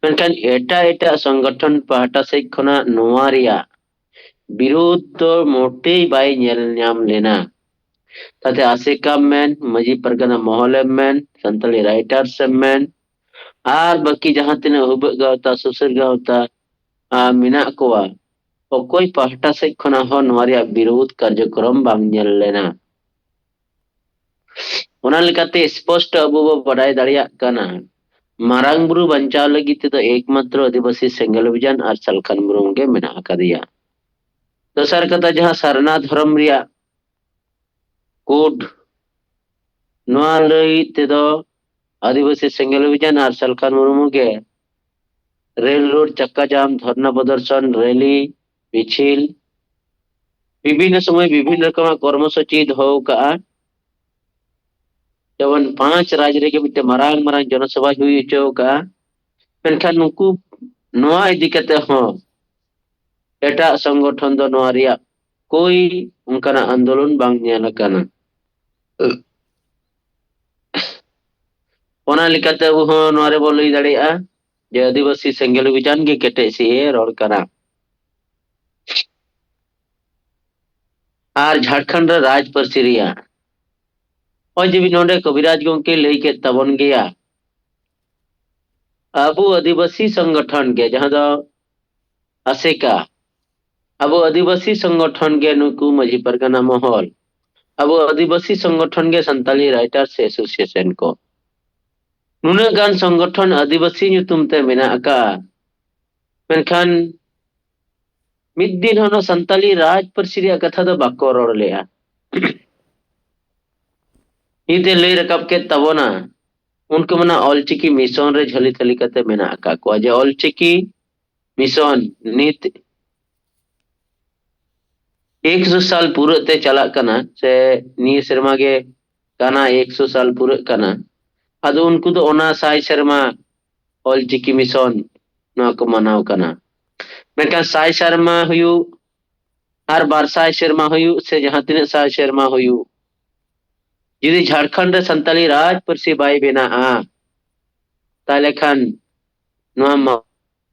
ᱢᱮᱱᱠᱷᱟᱱ ᱮᱴᱟᱜ ᱮᱴᱟᱜ ᱥᱚᱝᱜᱚᱴᱷᱚᱱ ᱯᱟᱦᱴᱟ ᱥᱮᱫ ᱠᱷᱚᱱᱟᱜ ᱱᱚᱣᱟ ᱨᱮᱭᱟᱜ ᱵᱤᱨᱳᱫᱷ ᱫᱚ ᱢᱚᱴᱮᱭ ᱵᱟᱭ ᱧᱮᱞ ᱧᱟᱢ ᱞᱮᱱᱟ᱾ ᱛᱟᱛᱮ ᱟᱥᱮᱠᱟᱢ ᱢᱮᱱ, ᱢᱟᱹᱡᱷᱤ ᱯᱟᱨᱜᱟᱱᱟ ᱢᱚᱦᱚᱞᱮᱢ ᱢᱮᱱ, ᱥᱟᱱᱛᱟᱲᱤ ᱨᱟᱭᱴᱟᱨᱥ ᱮᱢ ᱢᱮᱱ, ᱟᱨ ᱵᱟᱹᱠᱤ ᱡᱟᱦᱟᱸ ᱛᱤᱱᱟᱹᱜ ᱦᱩᱵᱟᱹᱜ ᱜᱟᱶᱛᱟ, ᱥᱩᱥᱟᱹᱨ ᱜᱟᱶᱛᱟ ᱟᱨ ᱢᱮᱱᱟᱜ ᱠᱚᱣᱟ, ᱚᱠᱚᱭ ᱯᱟᱦᱴᱟ ᱥᱮᱫ ᱠᱷᱚᱱᱟᱜ ᱦᱚᱸ ᱱᱚᱣᱟ ᱨᱮᱭᱟᱜ ᱵᱤᱨᱳᱫᱷ ᱠᱟᱨᱡᱚᱠᱨᱚᱢ ᱵᱟᱝ ᱧᱮᱞ ᱞᱮᱱᱟ᱾ ᱚᱱᱟ ᱞᱮᱠᱟᱛᱮ ᱥᱯᱚᱥᱴᱚ ᱟᱵᱚ ᱵᱚ ᱵᱟᱰᱟᱭ ᱫᱟᱲᱮᱭᱟᱜ ᱠᱟᱱᱟ, ᱢᱟᱨᱟᱝ ᱵᱩᱨᱩ ᱵᱟᱧᱪᱟᱣ ᱞᱟᱹᱜᱤᱫ ᱛᱮᱫᱚ ᱮᱠᱢᱟᱛᱨᱚ ᱟᱹᱫᱤᱵᱟᱹᱥᱤ ᱥᱮᱸᱜᱮᱞ ᱚᱵᱷᱤᱡᱟᱱ ᱟᱨ ᱥᱟᱞᱠᱷᱟᱱ ᱢᱩᱨᱢᱩ ᱜᱮ ᱢᱮᱱᱟᱜ ᱟᱠᱟᱫᱮᱭᱟ᱾ ᱫᱚᱥᱟᱨ ᱠᱟᱛᱷᱟ, ᱡᱟᱦᱟᱸ ᱥᱟᱨᱱᱟ ᱫᱷᱚᱨᱚᱢ ᱨᱮᱭᱟᱜ ᱠᱳᱰ, ᱱᱚᱣᱟ ᱞᱟᱹᱭ ᱛᱮᱫᱚ ᱟᱹᱫᱤᱵᱟᱹᱥᱤ ᱥᱮᱸᱜᱮᱞ ᱚᱵᱷᱤᱡᱟᱱ ᱟᱨ ᱥᱟᱞᱠᱷᱟᱱ ᱢᱩᱨᱢᱩ ᱜᱮ ᱨᱮᱞ ᱨᱳᱰ ᱪᱟᱠᱟ ᱡᱟᱢ, ᱫᱷᱚᱨᱱᱟ ᱯᱨᱚᱫᱚᱨᱥᱚᱱ, ᱨᱮᱞᱤ, ᱢᱤᱪᱷᱤᱞ, ᱵᱤᱵᱷᱤᱱᱱᱚ ᱥᱚᱢᱚᱭ ᱵᱤᱵᱷᱤᱱᱱᱚ ᱨᱚᱠᱚᱢᱟᱜ ᱠᱚᱨᱢᱚᱥᱩᱪᱤ ᱫᱚᱦᱚ ᱟᱠᱟᱫᱼᱟ᱾ ᱡᱮᱢᱚᱱ ᱯᱟᱸᱪ ᱨᱟᱡᱽ ᱨᱮᱜᱮ ᱢᱤᱫᱴᱮᱱ ᱢᱟᱨᱟᱝ ᱢᱟᱨᱟᱝ ᱡᱚᱱᱚᱥᱚᱵᱷᱟᱭ ᱦᱩᱭ ᱦᱚᱪᱚ ᱟᱠᱟᱫᱼᱟ᱾ ᱢᱮᱱᱠᱷᱟᱱ ᱱᱩᱠᱩ ᱱᱚᱣᱟ ᱤᱫᱤ ᱠᱟᱛᱮ ᱦᱚᱸ ᱮᱴᱟᱜ ᱥᱚᱝᱜᱚᱴᱷᱚᱱ ᱫᱚ ᱱᱚᱣᱟ ᱨᱮᱭᱟᱜ ᱠᱳᱭ ᱚᱱᱠᱟᱱᱟᱜ ᱟᱱᱫᱳᱞᱚᱱ ᱵᱟᱝ ᱧᱮᱞ ᱟᱠᱟᱱᱟ᱾ ᱚᱱᱟ ᱞᱮᱠᱟᱛᱮ ᱟᱵᱚ ᱦᱚᱸ ᱱᱚᱣᱟ ᱨᱮᱵᱚ ᱞᱟᱹᱭ ᱫᱟᱲᱮᱭᱟᱜᱼᱟ ᱡᱮ ᱟᱹᱫᱤᱵᱟᱹᱥᱤ ᱥᱮᱸᱜᱮᱞ ᱚᱵᱷᱤᱡᱟᱱ ᱜᱮ ᱠᱮᱴᱮᱡ ᱥᱮᱫ ᱮ ᱨᱚᱲ ᱠᱟᱱᱟ᱾ ᱟᱨ ᱡᱷᱟᱲᱠᱷᱚᱸᱰ ᱨᱮ ᱨᱟᱡᱽ ᱯᱟᱹᱨᱥᱤ ᱨᱮᱭᱟᱜ᱾ ᱱᱚᱜᱼᱚᱭ ᱡᱮ ᱱᱚᱰᱮ ᱠᱚᱵᱤᱨᱟᱡᱽ ᱜᱚᱢᱠᱮ ᱞᱟᱹᱭ ᱠᱮᱫ ᱛᱟᱵᱚᱱ ᱜᱮᱭᱟ, ᱟᱵᱚ ᱟᱹᱫᱤᱵᱟᱹᱥᱤ ᱥᱚᱝᱜᱚᱴᱷᱚᱱ ᱜᱮ, ᱡᱟᱦᱟᱸ ᱫᱚ ᱟᱥᱮᱠᱟ, ᱟᱵᱚ ᱟᱹᱫᱤᱵᱟᱹᱥᱤ ᱥᱚᱝᱜᱚᱴᱷᱚᱱ ᱜᱮ ᱱᱩᱠᱩ ᱢᱟᱹᱡᱷᱤ ᱯᱟᱨᱜᱟᱱᱟ ᱢᱚᱦᱚᱞ, ᱟᱵᱚ ᱟᱹᱫᱤᱵᱟᱹᱥᱤ ᱥᱚᱝᱜᱚᱴᱷᱚᱱ ᱜᱮ ᱥᱟᱱᱛᱟᱞᱤ ᱨᱟᱭᱴᱟᱨᱥ ᱮᱥᱳᱥᱤᱭᱮᱥᱚᱱ ᱠᱚ᱾ ᱱᱩᱱᱟᱹᱜ ᱜᱟᱱ ᱥᱚᱝᱜᱚᱴᱷᱚᱱ ᱟᱹᱫᱤᱵᱟᱹᱥᱤ ᱧᱩᱛᱩᱢ ᱛᱮ ᱢᱮᱱᱟᱜ ᱟᱠᱟᱫᱼᱟ, ᱢᱮᱱᱠᱷᱟᱱ ᱢᱤᱫ ᱫᱤᱱ ᱦᱚᱸ ᱱᱚᱣᱟ ᱥᱟᱱᱛᱟᱞᱤ ᱨᱟᱡᱽ ᱯᱟᱹᱨᱥᱤ ᱨᱮᱭᱟᱜ ᱠᱟᱛᱷᱟ ᱫᱚ ᱵᱟᱠᱚ ᱨᱚᱲ ᱞᱮᱜᱼᱟ᱾ ᱱᱤᱛ ᱮ ᱞᱟᱹᱭ ᱨᱟᱠᱟᱵ ᱠᱮᱫ ᱛᱟᱵᱚᱱᱟ, ᱩᱱᱠᱩ ᱢᱮᱱᱟ ᱚᱞᱪᱤᱠᱤ ᱢᱤᱥᱚᱱ ᱨᱮ ᱡᱷᱟᱹᱞᱤ ᱛᱷᱟᱹᱞᱤ ᱠᱟᱛᱮ ᱢᱮᱱᱟᱜ ᱟᱠᱟᱫ ᱠᱚᱣᱟ, ᱡᱮ ᱚᱞᱪᱤᱠᱤ ᱢᱤᱥᱚᱱ ᱱᱤᱛ ᱮᱠᱥᱚ ᱥᱟᱞ ᱯᱩᱨᱟᱹᱜ ᱛᱮ ᱪᱟᱞᱟᱜ ᱠᱟᱱᱟ, ᱥᱮ ᱱᱤᱭᱟᱹ ᱥᱮᱨᱢᱟ ᱜᱮ ᱠᱟᱱᱟ, ᱮᱠᱥᱚ ᱥᱟᱞ ᱯᱩᱨᱟᱹᱜ ᱠᱟᱱᱟ᱾ ᱟᱫᱚ ᱩᱱᱠᱩ ᱫᱚ ᱚᱱᱟ ᱥᱟᱭ ᱥᱮᱨᱢᱟ ᱚᱞᱪᱤᱠᱤ ᱢᱤᱥᱚᱱ ᱱᱚᱣᱟ ᱠᱚ ᱢᱟᱱᱟᱣ ᱠᱟᱱᱟ᱾ ᱢᱮᱱᱠᱷᱟᱱ ᱥᱟᱭ ᱥᱮᱨᱢᱟ ᱦᱩᱭᱩᱜ ᱟᱨ ᱵᱟᱨ ᱥᱟᱭ ᱥᱮᱨᱢᱟ ᱦᱩᱭᱩᱜ ᱥᱮ ᱡᱟᱦᱟᱸ ᱛᱤᱱᱟᱹᱜ ᱥᱟᱭ ᱥᱮᱨᱢᱟ ᱦᱩᱭᱩᱜ, ᱡᱩᱫᱤ ᱡᱷᱟᱲᱠᱷᱚᱸᱰ ᱨᱮ ᱥᱟᱱᱛᱟᱞᱤ ᱨᱟᱡᱽ ᱯᱟᱹᱨᱥᱤ ᱵᱟᱭ ᱵᱮᱱᱟᱜᱼᱟ, ᱛᱟᱦᱞᱮ ᱠᱷᱟᱱ ᱱᱚᱣᱟ ᱢᱟ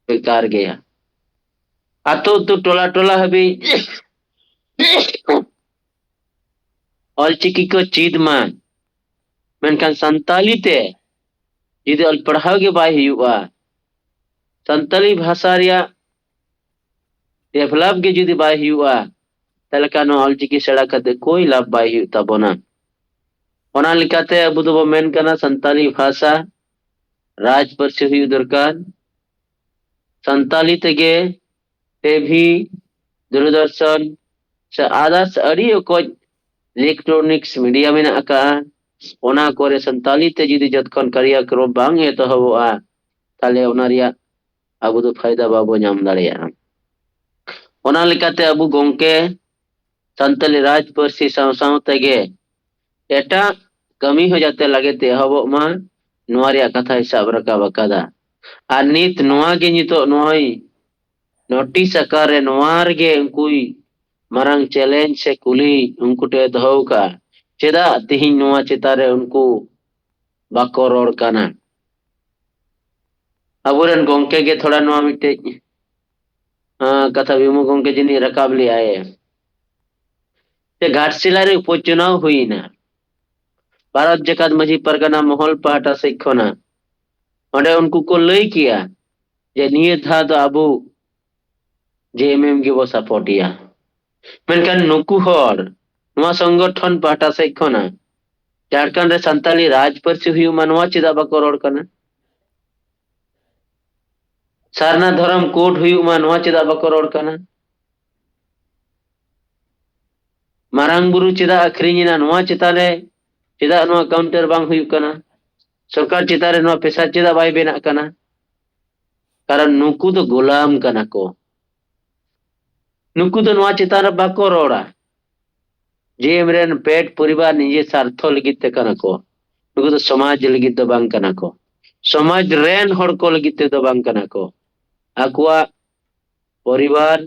ᱵᱮᱠᱟᱨ ᱜᱮᱭᱟ᱾ ᱟᱛᱳ ᱟᱛᱳ, ᱴᱚᱞᱟ ᱴᱚᱞᱟ ᱦᱟᱹᱵᱤᱡ ᱚᱞᱪᱤᱠᱤ ᱠᱚ ᱪᱮᱫ ᱢᱟ, ᱢᱮᱱᱠᱷᱟᱱ ᱥᱟᱱᱛᱟᱞᱤ ᱛᱮ ᱡᱩᱫᱤ ᱚᱞ ᱯᱟᱲᱦᱟᱣ ᱜᱮ ᱵᱟᱭ ᱦᱩᱭᱩᱜᱼᱟ, ᱥᱟᱱᱛᱟᱞᱤ ᱵᱷᱟᱥᱟ ᱨᱮᱭᱟᱜ ᱰᱮᱵᱷᱞᱚᱯ ᱜᱮ ᱡᱩᱫᱤ ᱵᱟᱭ ᱦᱩᱭᱩᱜᱼᱟ, ᱛᱟᱦᱞᱮ ᱠᱷᱟᱱ ᱱᱚᱣᱟ ᱚᱞᱪᱤᱠᱤ ᱥᱮᱬᱟ ᱠᱟᱛᱮ ᱠᱳᱭ ᱞᱟᱵᱷ ᱵᱟᱭ ᱦᱩᱭᱩᱜ ᱛᱟᱵᱚᱱᱟ᱾ ᱚᱱᱟ ᱞᱮᱠᱟᱛᱮ ᱟᱵᱚ ᱫᱚᱵᱚ ᱢᱮᱱ ᱠᱟᱱᱟ ᱥᱟᱱᱛᱟᱞᱤ ᱵᱷᱟᱥᱟ ᱨᱟᱡᱽ ᱯᱟᱹᱨᱥᱤ ᱦᱩᱭᱩᱜ ᱫᱚᱨᱠᱟᱨ᱾ ᱥᱟᱱᱛᱟᱞᱤ ᱛᱮᱜᱮ ᱴᱤᱵᱷᱤ, ᱫᱩᱨᱫᱚᱨᱥᱚᱱ ᱥᱮ ᱟᱫᱟᱨᱥ ᱟᱹᱰᱤ ᱚᱠᱚᱡ ᱤᱞᱮᱠᱴᱨᱚᱱᱤᱠᱥ ᱢᱤᱰᱤᱭᱟ ᱢᱮᱱᱟᱜ ᱟᱠᱟᱫᱼᱟ, ᱚᱱᱟ ᱠᱚᱨᱮ ᱥᱟᱱᱛᱟᱞᱤ ᱛᱮ ᱡᱩᱫᱤ ᱡᱚᱛᱠᱷᱚᱱ ᱠᱟᱨᱭᱟᱠᱨᱚᱢ ᱵᱟᱝ ᱮᱛᱚᱦᱚᱵᱚᱜᱼᱟ, ᱛᱟᱦᱞᱮ ᱚᱱᱟ ᱨᱮᱭᱟᱜ ᱟᱵᱚ ᱫᱚ ᱯᱷᱟᱭᱫᱟ ᱵᱟᱵᱚ ᱧᱟᱢ ᱫᱟᱲᱮᱭᱟᱜᱼᱟ᱾ ᱚᱱᱟ ᱞᱮᱠᱟᱛᱮ ᱟᱵᱚ ᱜᱚᱢᱠᱮ ᱥᱟᱱᱛᱟᱞᱤ ᱨᱟᱡᱽ ᱯᱟᱹᱨᱥᱤ ᱥᱟᱶ ᱥᱟᱶ ᱛᱮᱜᱮ ᱮᱴᱟᱜ ᱠᱟᱹᱢᱤ ᱦᱚᱸ ᱡᱟᱛᱮ ᱞᱟᱜᱮ ᱛᱮ ᱮᱦᱚᱵᱚᱜ ᱢᱟ, ᱱᱚᱣᱟ ᱨᱮᱭᱟᱜ ᱠᱟᱛᱷᱟᱭ ᱥᱟᱵ ᱨᱟᱠᱟᱵ ᱟᱠᱟᱫᱟ᱾ ᱟᱨ ᱱᱤᱛ ᱱᱚᱣᱟ ᱜᱮ ᱱᱤᱛᱚᱜ ᱱᱚᱜᱼᱚᱭ ᱱᱳᱴᱤᱥ ᱟᱠᱟᱨ ᱨᱮ ᱱᱚᱣᱟ ᱨᱮᱜᱮ ᱩᱱᱠᱩᱭ ᱢᱟᱨᱟᱝ ᱪᱮᱞᱮᱧᱡᱽ ᱥᱮ ᱠᱩᱞᱤ ᱩᱱᱠᱩ ᱴᱷᱮᱱ ᱫᱚᱦᱚ ᱟᱠᱟᱫᱼᱟ, ᱪᱮᱫᱟᱜ ᱛᱮᱦᱮᱧ ᱱᱚᱣᱟ ᱪᱮᱛᱟᱱ ᱨᱮ ᱩᱱᱠᱩ ᱵᱟᱠᱚ ᱨᱚᱲ ᱠᱟᱱᱟ? ᱟᱵᱚᱨᱮᱱ ᱜᱚᱢᱠᱮ ᱜᱮ ᱛᱷᱚᱲᱟ ᱱᱚᱣᱟ ᱢᱤᱫᱴᱮᱡ, ᱟᱸ, ᱠᱟᱛᱷᱟ ᱵᱤᱢᱚᱞ ᱜᱚᱢᱠᱮ ᱡᱟᱹᱱᱤᱡ ᱨᱟᱠᱟᱵ ᱞᱮᱜᱼᱟᱭ᱾ ᱡᱮ ᱜᱷᱟᱴᱥᱤᱞᱟ ᱨᱮ ᱩᱯᱚᱪᱩᱱᱟᱣ ᱦᱩᱭᱱᱟ ᱵᱷᱟᱨᱚᱛ ᱡᱟᱠᱟᱛ ᱢᱟᱹᱡᱷᱤ ᱯᱟᱨᱜᱟᱱᱟ ᱢᱚᱦᱚᱞ ᱯᱟᱦᱴᱟ ᱥᱮᱫ ᱠᱷᱚᱱᱟᱜ᱾ ᱚᱸᱰᱮ ᱩᱱᱠᱩ ᱠᱚ ᱞᱟᱹᱭ ᱠᱮᱭᱟ ᱡᱮ ᱱᱤᱭᱟᱹ ᱫᱷᱟᱣ ᱫᱚ ᱟᱵᱚ ᱡᱮ ᱮᱢ ᱮᱢ ᱜᱮᱵᱚ ᱥᱟᱯᱳᱨᱴ ᱮᱭᱟ᱾ ᱢᱮᱱᱠᱷᱟᱱ ᱱᱩᱠᱩ ᱦᱚᱲ ᱱᱚᱣᱟ ᱥᱚᱝᱜᱚᱴᱷᱚᱱ ᱯᱟᱦᱴᱟ ᱥᱮᱫ ᱠᱷᱚᱱᱟᱜ ᱡᱷᱟᱲᱠᱷᱚᱸᱰ ᱨᱮ ᱥᱟᱱᱛᱟᱞᱤ ᱨᱟᱡᱽ ᱯᱟᱹᱨᱥᱤ ᱦᱩᱭᱩᱜ ᱢᱟ, ᱱᱚᱣᱟ ᱪᱮᱫᱟᱜ ᱵᱟᱠᱚ ᱨᱚᱲ ᱠᱟᱱᱟ? ᱥᱟᱨᱱᱟ ᱫᱷᱚᱨᱚᱢ ᱠᱳᱰ ᱦᱩᱭᱩᱜ ᱢᱟ, ᱱᱚᱣᱟ ᱪᱮᱫᱟᱜ ᱵᱟᱠᱚ ᱨᱚᱲ ᱠᱟᱱᱟ? ᱢᱟᱨᱟᱝ ᱵᱩᱨᱩ ᱪᱮᱫᱟᱜ ᱟᱹᱠᱷᱨᱤᱧ ᱮᱱᱟ, ᱱᱚᱣᱟ ᱪᱮᱛᱟᱱ ᱨᱮ ᱪᱮᱫᱟᱜ ᱱᱚᱣᱟ ᱠᱟᱣᱩᱱᱴᱟᱨ ᱵᱟᱝ ᱦᱩᱭᱩᱜ ᱠᱟᱱᱟ? ᱥᱚᱨᱠᱟᱨ ᱪᱮᱛᱟᱱ ᱨᱮ ᱱᱚᱣᱟ ᱯᱮᱥᱟᱨ ᱪᱮᱫᱟᱜ ᱵᱟᱭ ᱵᱮᱱᱟᱜ ᱠᱟᱱᱟ? ᱠᱟᱨᱚᱱ ᱱᱩᱠᱩ ᱫᱚ ᱜᱳᱞᱟᱢ ᱠᱟᱱᱟ ᱠᱚ᱾ ᱱᱩᱠᱩ ᱫᱚ ᱱᱚᱣᱟ ᱪᱮᱛᱟᱱ ᱨᱮ ᱵᱟᱠᱚ ᱨᱚᱲᱟ᱾ ᱡᱮ ᱮᱢ ᱨᱮᱱ ᱯᱮᱴ ᱯᱚᱨᱤᱵᱟᱨ ᱱᱤᱡᱮ ᱥᱟᱨᱛᱷᱚ ᱞᱟᱹᱜᱤᱫ ᱛᱮ ᱠᱟᱱᱟ ᱠᱚ᱾ ᱱᱩᱠᱩ ᱫᱚ ᱥᱚᱢᱟᱡᱽ ᱞᱟᱹᱜᱤᱫ ᱫᱚ ᱵᱟᱝ ᱠᱟᱱᱟ ᱠᱚ᱾ ᱥᱚᱢᱟᱡᱽ ᱨᱮᱱ ᱦᱚᱲ ᱠᱚ ᱞᱟᱹᱜᱤᱫ ᱛᱮᱫᱚ ᱵᱟᱝ ᱠᱟᱱᱟ ᱠᱚ᱾ ᱟᱠᱚᱣᱟᱜ ᱯᱚᱨᱤᱵᱟᱨ,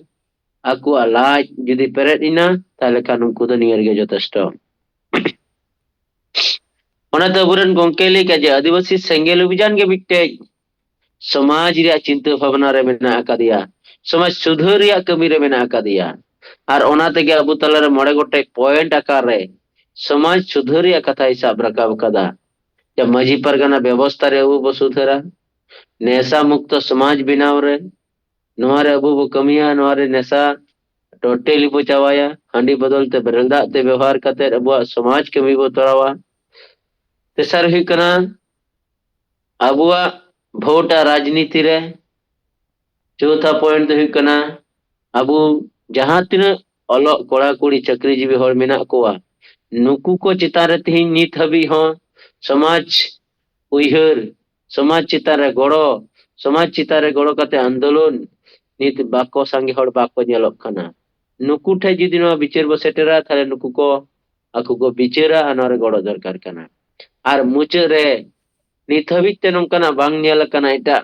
ᱟᱠᱚᱣᱟᱜ ᱞᱟᱡ ᱡᱩᱫᱤ ᱯᱮᱨᱮᱡ ᱮᱱᱟ, ᱛᱟᱦᱞᱮ ᱠᱷᱟᱱ ᱩᱱᱠᱩ ᱫᱚ ᱱᱤᱭᱟᱹ ᱨᱮᱜᱮ ᱡᱚᱛᱷᱮᱥᱴᱚ᱾ ᱚᱱᱟᱛᱮ ᱟᱵᱚᱨᱮᱱ ᱜᱚᱝᱠᱮ ᱞᱟᱹᱭ ᱠᱮᱫᱟ ᱡᱮ ᱟᱹᱫᱤᱵᱟᱹᱥᱤ ᱥᱮᱸᱜᱮᱞ ᱚᱵᱷᱤᱡᱟᱱ ᱜᱮ ᱢᱤᱫᱴᱮᱡ ᱥᱚᱢᱟᱡᱽ ᱨᱮᱭᱟᱜ ᱪᱤᱱᱛᱟᱹ ᱵᱷᱟᱵᱽᱱᱟ ᱨᱮ ᱢᱮᱱᱟᱜ ᱟᱠᱟᱫᱮᱭᱟ, ᱥᱚᱢᱟᱡᱽ ᱥᱩᱫᱷᱟᱹᱨ ᱨᱮᱭᱟᱜ ᱠᱟᱹᱢᱤ ᱨᱮ ᱢᱮᱱᱟᱜ ᱟᱠᱟᱫᱮᱭᱟ᱾ ᱟᱨ ᱚᱱᱟ ᱛᱮᱜᱮ ᱟᱵᱚ ᱛᱟᱞᱟᱨᱮ ᱢᱚᱬᱮ ᱜᱚᱴᱮᱡ ᱯᱚᱭᱮᱱᱴ ᱟᱠᱟᱨ ᱨᱮ ᱥᱚᱢᱟᱡᱽ ᱥᱩᱫᱷᱟᱹᱨ ᱨᱮᱭᱟᱜ ᱠᱟᱛᱷᱟᱭ ᱥᱟᱵ ᱨᱟᱠᱟᱵ ᱟᱠᱟᱫᱟ᱾ ᱡᱮ ᱢᱟᱹᱡᱷᱤ ᱯᱟᱨᱜᱟᱱᱟ ᱵᱮᱵᱚᱥᱛᱷᱟ ᱨᱮ ᱟᱵᱚ ᱵᱚ ᱥᱩᱫᱷᱟᱹᱨᱟ, ᱱᱮᱥᱟ ᱢᱩᱠᱛᱚ ᱥᱚᱢᱟᱡᱽ ᱵᱮᱱᱟᱣ ᱨᱮ, ᱱᱚᱣᱟ ᱨᱮ ᱟᱵᱚ ᱵᱚ ᱠᱟᱹᱢᱤᱭᱟ, ᱱᱚᱣᱟ ᱨᱮ ᱱᱮᱥᱟ ᱴᱳᱴᱟᱞᱤ ᱵᱚ ᱪᱟᱵᱟᱭᱟ, ᱦᱟᱺᱰᱤ ᱵᱚᱫᱚᱞ ᱛᱮ ᱵᱮᱨᱮᱞ ᱫᱟᱜ ᱛᱮ ᱵᱮᱣᱦᱟᱨ ᱠᱟᱛᱮ ᱟᱵᱚᱣᱟᱜ ᱥᱚᱢᱟᱡᱽ ᱠᱟᱹᱢᱤ ᱵᱚ ᱛᱚᱨᱟᱣᱟ᱾ ᱛᱮᱥᱟᱨ ᱦᱩᱭᱩᱜ ᱠᱟᱱᱟ ᱟᱵᱚᱣᱟᱜ ᱵᱷᱳᱴ ᱟᱨ ᱨᱟᱡᱽᱱᱤᱛᱤ ᱨᱮ᱾ ᱪᱳᱛᱷᱟ ᱯᱚᱭᱮᱱᱴ ᱫᱚ ᱦᱩᱭᱩᱜ ᱠᱟᱱᱟ ᱟᱵᱚ ᱡᱟᱦᱟᱸ ᱛᱤᱱᱟᱹᱜ ᱚᱞᱚᱜ ᱠᱚᱲᱟ ᱠᱩᱲᱤ ᱪᱟᱹᱠᱨᱤ ᱡᱤᱵᱤ ᱦᱚᱲ ᱢᱮᱱᱟᱜ ᱠᱚᱣᱟ, ᱱᱩᱠᱩ ᱠᱚ ᱪᱮᱛᱟᱱ ᱨᱮ ᱛᱮᱦᱮᱧ ᱱᱤᱛ ᱦᱟᱹᱵᱤᱡ ᱦᱚᱸ ᱥᱚᱢᱟᱡᱽ ᱩᱭᱦᱟᱹᱨ, ᱥᱚᱢᱟᱡᱽ ᱪᱮᱛᱟᱱ ᱨᱮ ᱜᱚᱲᱚ, ᱥᱚᱢᱟᱡᱽ ᱪᱮᱛᱟᱱ ᱨᱮ ᱜᱚᱲᱚ ᱠᱟᱛᱮ ᱟᱱᱫᱳᱞᱚᱱ ᱱᱤᱛ ᱵᱟᱠᱚ ᱥᱟᱸᱜᱮ ᱦᱚᱲ ᱵᱟᱠᱚ ᱧᱮᱞᱚᱜ ᱠᱟᱱᱟ᱾ ᱱᱩᱠᱩ ᱴᱷᱮᱱ ᱡᱩᱫᱤ ᱱᱚᱣᱟ ᱵᱤᱪᱟᱹᱨ ᱵᱚ ᱥᱮᱴᱮᱨᱟ, ᱛᱟᱦᱞᱮ ᱱᱩᱠᱩ ᱠᱚ ᱟᱠᱚ ᱠᱚ ᱵᱤᱪᱟᱹᱨᱟ ᱟᱨ ᱱᱚᱣᱟ ᱨᱮ ᱜᱚᱲᱚ ᱫᱚᱨᱠᱟᱨ ᱠᱟᱱᱟ᱾ ᱟᱨ ᱢᱩᱪᱟᱹᱫ ᱨᱮ ᱱᱤᱛ ᱦᱟᱹᱵᱤᱡ ᱛᱮ ᱱᱚᱝᱠᱟᱱᱟᱜ ᱵᱟᱝ ᱧᱮᱞ ᱟᱠᱟᱱᱟ ᱮᱴᱟᱜ